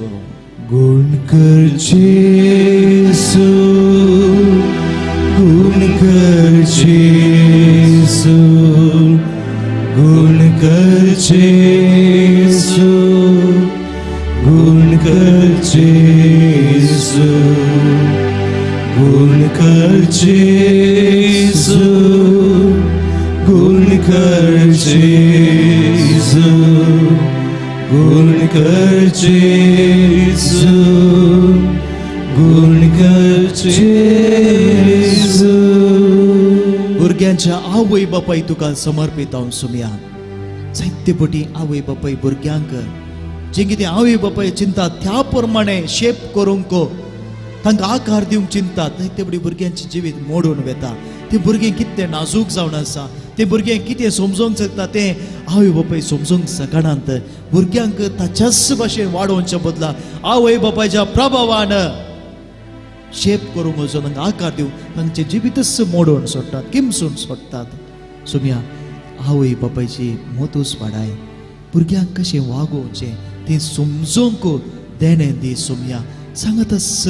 गुण कर जेजू गुण कर जेजू गुण कर जेजू गुण कर जेजू गुण कर जेजू गुण कर जेजू गुण कर जेजू गुण कर जेजू.
भुरग्यांच्या आवय बापाय तुका समर्पित हांव सोम्या. जायते पटी आवय बापाय भुरग्यांक जें कितें आवय बापाय चिंता त्या प्रमाणे शेप करूंक तांकां आकार दिवंक चिंतात. जायते पटी भुरग्यांचें जिवीत मोडून वेता. ते भुरगें कितलें नाजूक जावन आसा ते भुरगें कितें समजोंक शकता तें आवय बापाय समजोंक शकनात. भुरग्यांक ताच्याच भाशेन वाडोवच्या बदला आवय बापायच्या प्रभावान शेप करूंक वचून तांकां आकार दिवंक तांचें जिवीतच मोडून सोडटात किमसून सोडटात. सोम्या आवय बापायची मोतूच वाडाय भुरग्यांक कशें वागोवचें तें समजोंक देणें दी सोम्या. सांगतच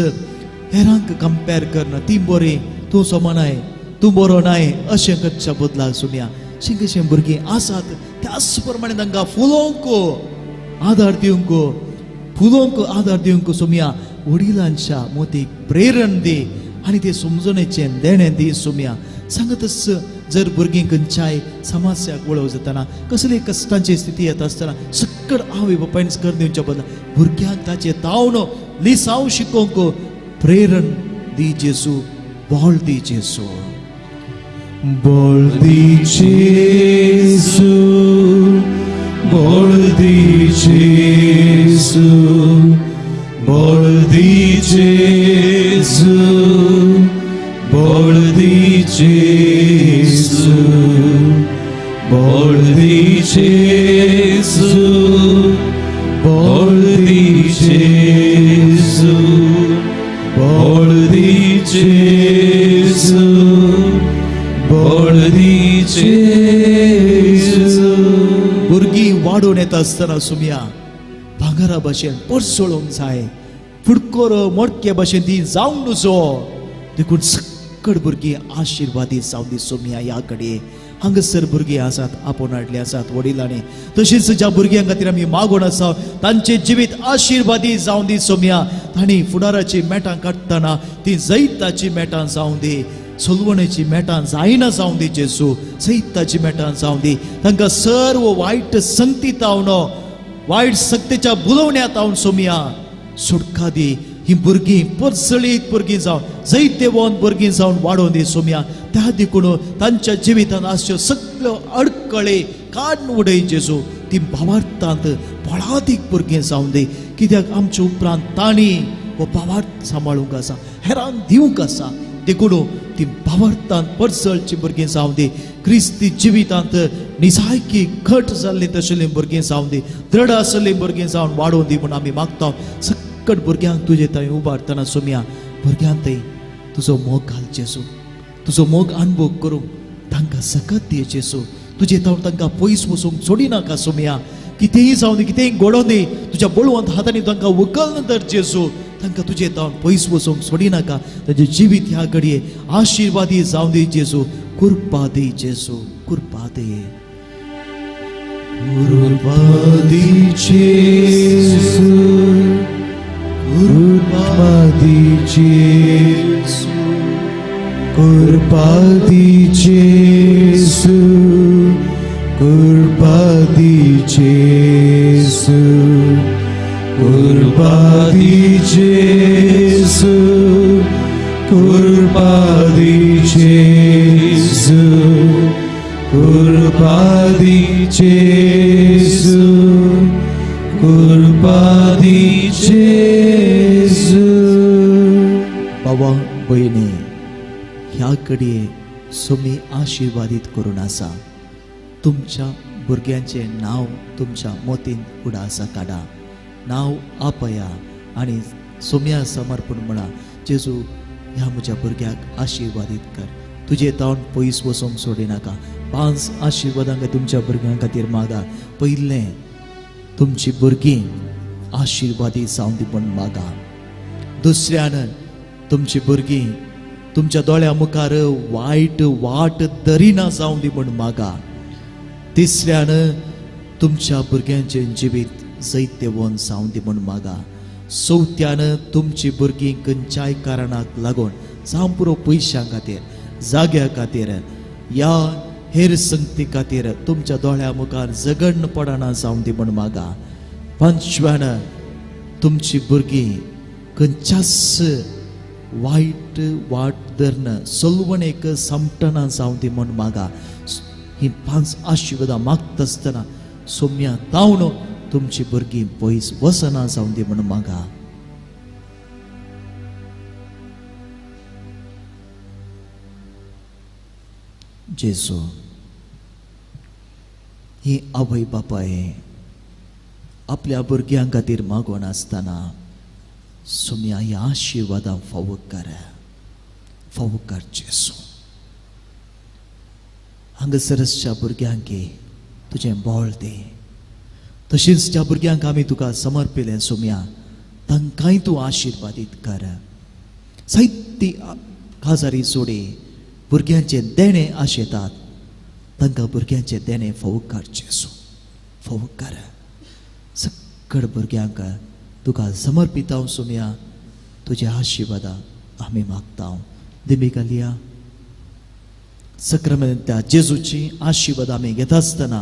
हेरांक कंपेर करना ती बरी तूं सोमनाय तूं बरो नाय अशें करच्या बदला सोम्या अशें कशें भुरगीं आसात त्याच प्रमाणे तांकां फुलोवंक आदार दिवंक फुलोवंक आदार दिवंक सोम्या वडिलांच्या मोतीक प्रेरण दी आनी ते समजणेचें देणें दी सोम्या. सांगतच जर भुरगीं खंयच्याय समस्याक वळख जातना कसली कश्टांची स्थिती येता आसतना सक्कड आवय बापायन कर दिवच्या बदला भुरग्यांक ताचें तावन लिसांव शिकोवंक प्रेरण दी जेजू बळ दी जेजू
बळ दी जेजू बळ दी जेजू बळ दी जेजू बळ दी जेजू बळ दी जेजू बळ दी जेजू बळ दी जेजू बळ दी जेजू.
भुरगीं वाडून येता आसतना सोम्या भांगरा भाशेन परसळोवंक जाय फुडकोर मोडके भाशेन ती जावंक नुजो. देखून सक्कड भुरगीं आशिर्वादी जावन दी सोम्या. ह्या कडेन हांगासर भुरगीं आसात आपोवन हाडलीं आसात वडिलांनी तशींच ज्या भुरग्यां खातीर आमी मागोवन आसा तांचें जिवीत आशिर्वादी जावन दी सोम्या. तांणी फुडाराचीं मेटां काडटना ती जैताचीं मेटां जावं दी सोलवणेची मेटां जायना जावं दी जेजू जैताची मेटां जावं दी. तांकां सर्व वायट संगतीत हांव वायट शक्तीच्या बुलोवण्यात हांव सोम्या सुटका दी. ही भुरगीं परसळीत भुरगीं जावन जैतेवंत भुरगीं जावन वाडोवन दी सोम्या. त्या देखून तांच्या जिवितांत आसच्यो सगळ्यो अडकळे काडून उडय जेजू. ती भावार्थांत बळादीक भुरगीं जावन दी कित्याक आमच्या उपरांत तांणी हो भावार्थ सांबाळूंक आसा हेरांक दिवंक आसा. देखून ती भावार्थांत परसळची भुरगीं जावं दी क्रिस्ती जिवितांत निजायकी घट जाल्लीं तशें भुरगीं जावं दी दृढ आसलें भुरगीं जावन वाडोवन दी म्हूण आमी मागता. सक्कट भुरग्यांक तुजे थंय उबारतना सोम्या भुरग्यांक थंय तुजो मोग घाल जेजू तुजो मोग अणभव करूंक तांकां सकत दी जेजू. तुजे तावन तांकां पयस वचूंक सोडिनाका सोम्या. कितेंय जावं दी कितेंय घडोवन दी तुज्या बळवंत हातांनी तांकां उखल तर जेजू तांकां तुजे तावन पयस वचूंक सोडिनाका. तांचें जिवीत ह्या घडये आशिर्वादी जावं दी जेजू. कृपा दी जेजू कृपा दी
कृपा दी जेजू कृपा दी जेजू कृपा दी जेजू कृपा दी जेजू कृपा दी जेजू कुर्बा दी जेजू, कुर्बा दी जेजू.
बाबा भयणी, ह्या कडये सोमी आशिर्वादीत करून आसा. तुमच्या भुरग्यांचें नांव तुमच्या मोतीन उडासा काडा, नांव आपया आनी सोम्या समर्पण म्हणा, जेजू ह्या म्हज्या भुरग्याक आशिर्वादीत कर, तुजे तावन पयस वचोंक सोडिनाका. 5 आशिर्वादांक तुमच्या भुरग्यां खातीर मागा. पयलें, तुमची भुरगीं आशिर्वादी जावन दी म्हूण मागा. दुसऱ्यान, तुमची भुरगीं तुमच्या दोळ्या मुखार वायट वाट धरिना जावन दी म्हूण मागा. तिसऱ्यान, तुमच्या भुरग्यांचें जिवीत जैत्यवंत जावन दी म्हूण मागा. चवथ्यान, तुमची भुरगीं खंयच्याय कारणाक लागून, जावं पुरो पयशां खातीर, जाग्या खातीर या हेर संगती खातीर तुमच्या दोळ्या मुखार झगडण पडना जावन दी म्हूण मागा. पांचव्यान, तुमची भुरगीं खंयच्याच वायट वाट धरून सलवणेक समटना जावन दी म्हूण मागा. ही 5 आशिर्वादां मागता आसतना सोम्या तावन तुमची भुरगीं पयस वसना जावन दी म्हूण मागा. जेजू, ही आवय बापाय आपल्या भुरग्यां खातीर मागोन आसतना सोम्या ह्या आशिर्वादां फावो कर, फावो कर जेजू. हांगासरच्या भुरग्यांक तुजें बळ दी, तशेंच ज्या भुरग्यांक आमी तुका समर्पिलें सोम्या तांकांय तूं आशिर्वादीत कर. जायती काजारी जोडी भुरग्यांचें देणें आशेतात, तांकां भुरग्यांचें देणें फावो कर जेजू, फावो कर. सगळ भुरग्यांक तुका समर्पितांव सोम्या, तुज्या आशिर्वादा आमी मागता. दिमी घालया. सक्रामेंता जेजूची आशिर्वाद आमी घेता आसतना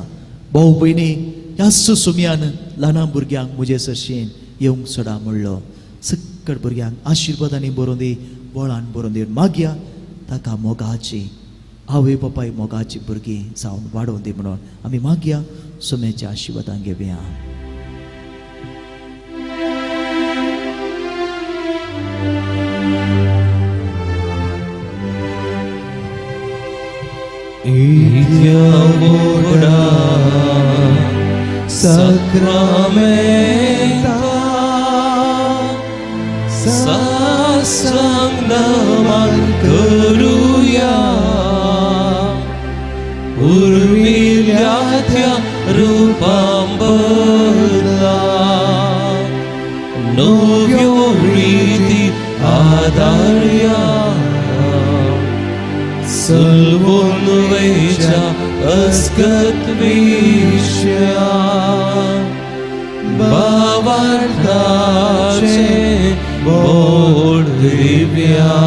भाव भयणी ह्याच सोम्यान ल्हान भुरग्यांक म्हजे सरशीन येवंक सोडा म्हणलो. सगळ भुरग्यांक आशिर्वादांनी बरोवन दी, बळान बरोवन दी. मागया ताका मोगाची, आवय बापाय मोगाची भुरगीं जावन वाडोवन दी म्हणून आमी मागया. सोम्याच्या आशिर्वादान घेवया.
इत्या व्हडा साक्रामेंता साष्टांग नमन करुया, उर्मिल्या त्या रुपां बदला, नव्यो रिती आदारया, सलवून वयच्या अस्कत विशया, बाबार्थाचे बोल दिव्या,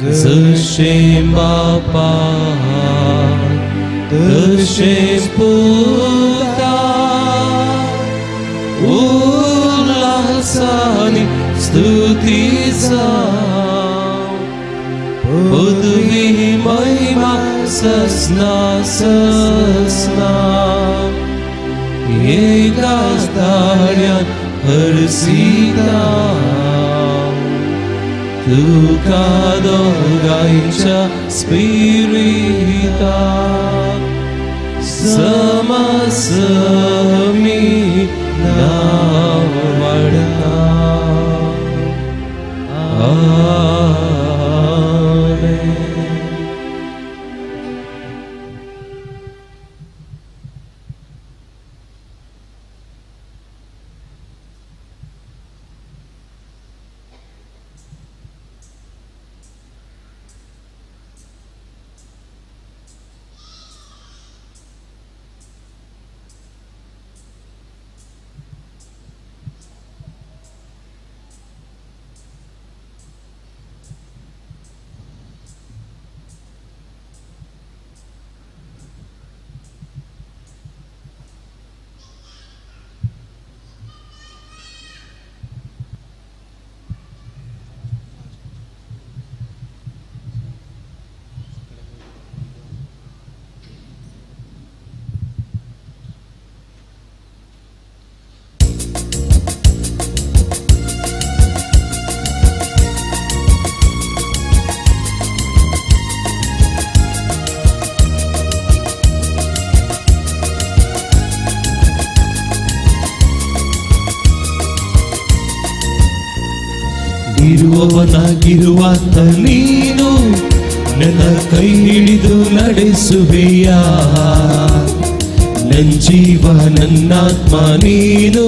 जशें बापा तशें पुता, उल्हासानी स्तुती जावं, पदवी महिमा ससना ससना, एकाच दाड्यान हरसिता, तुका दोगांयच्या स्पिरिता, समसमी नांव वाडता. आमेन. ಇರುವವನಾಗಿರುವಾತ ನೀನು ನನ್ನ ಕೈ ಹಿಡಿದು ನಡೆಸುವೆಯ. ನನ್ ಜೀವ ನನ್ನಾತ್ಮ ನೀನು,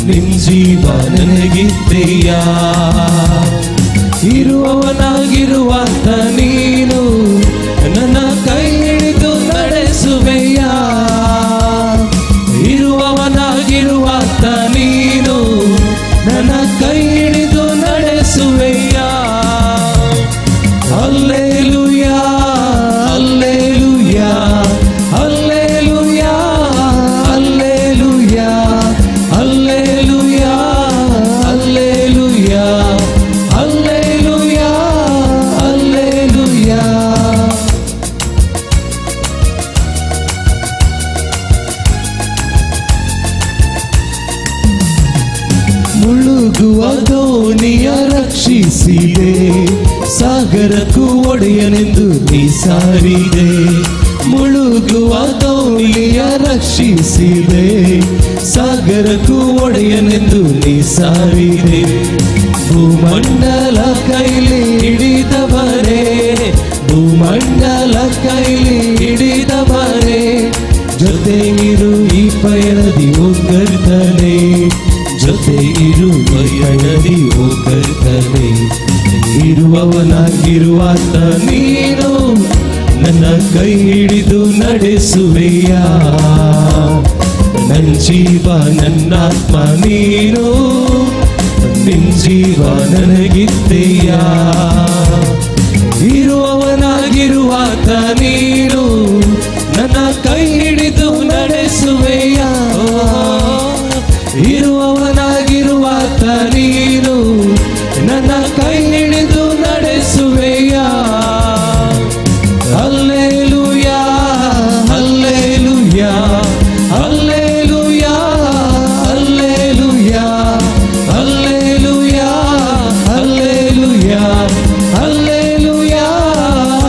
ನಿನ್ ಜೀವ ನನಗಿದ್ದೆಯ. ಇರುವವನಾಗಿರುವಾತ ನೀನು ನನ್ನ ಕೈ ಹಿಡಿದು ನಡೆಸುವೆಯ. ಇರುವವನಾಗಿರುವಾತ ನೀನು ನನ್ನ ಕೈ ಹಿಡಿದು ನಡೆಸುವೆಯ. Alleluia, alleluia, alleluia, alleluia, alleluia, alleluia, alleluia, alleluia. ಮುಳುಗುವ ದೋಣಿಯ ರಕ್ಷಿಸಿದೆ, ಸಾಗರಕ್ಕೂ ಒಡೆಯನೆಂದು ನೀ ಸಾರಿದೆ. ಮುಳುಗುವ ದೋಣಿಯ ರಕ್ಷಿಸಿದೆ, ಸಾಗರಕ್ಕೂ ಒಡೆಯನೆಂದು ನೀ ಸಾರಿದೆ. ಭೂಮಂಡಲ ಕೈಲಿ ಹಿಡಿದವರೇ, ಭೂಮಂಡಲ ಕೈಲಿ ಹಿಡಿದವರೇ, ಜೊತೆ ಇರು ಈ ಪಯಣದಿ ಓ ಕರ್ತನೆ, ಜೊತೆ ಇರು ಪಯಣದಿ ಓ ಕರ್ತನೆ. ಇರುವವನಾಗಿರುವಾತ ನೀನು ನನ್ನ ಕೈ ಹಿಡಿದು ನಡೆಸುವೆಯ. ನನ್ ಜೀವ ನನ್ನಾತ್ಮ ನೀನು, ನಿನ್ ಜೀವ ನನಗಿದ್ದೆಯ. ಇರುವವನಾಗಿರುವಾತ ನೀನು ನನ್ನ ಕೈ ಹಿಡಿದು ನಡೆಸುವೆಯ. ಇರುವವನಾಗಿರುವಾತ ನೀನು ನನ್ನ ಕೈ ಹಿಡಿದು ನಡೆಸುವೆಯ. Alleluia, alleluia, alleluia, alleluia, alleluia, alleluia, alleluia, alleluia,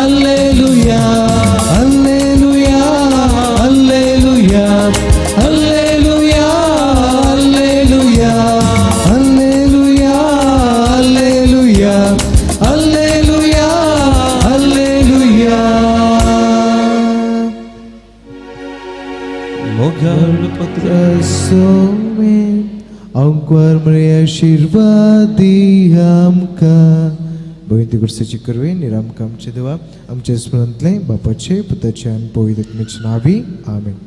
alleluia, alleluia, alleluia, alleluia, alleluia, alleluia, alleluia, alleluia.
मोगाळ सोमे अंकुर मरे आशीर्वाद दी आमकां. भयंती गुरसाची करवी निरामकां आमचे देवा आमच्या स्मरणांतले बापाचे पुताचे आनी पवित्र आत्म्याचे नावी आमेन.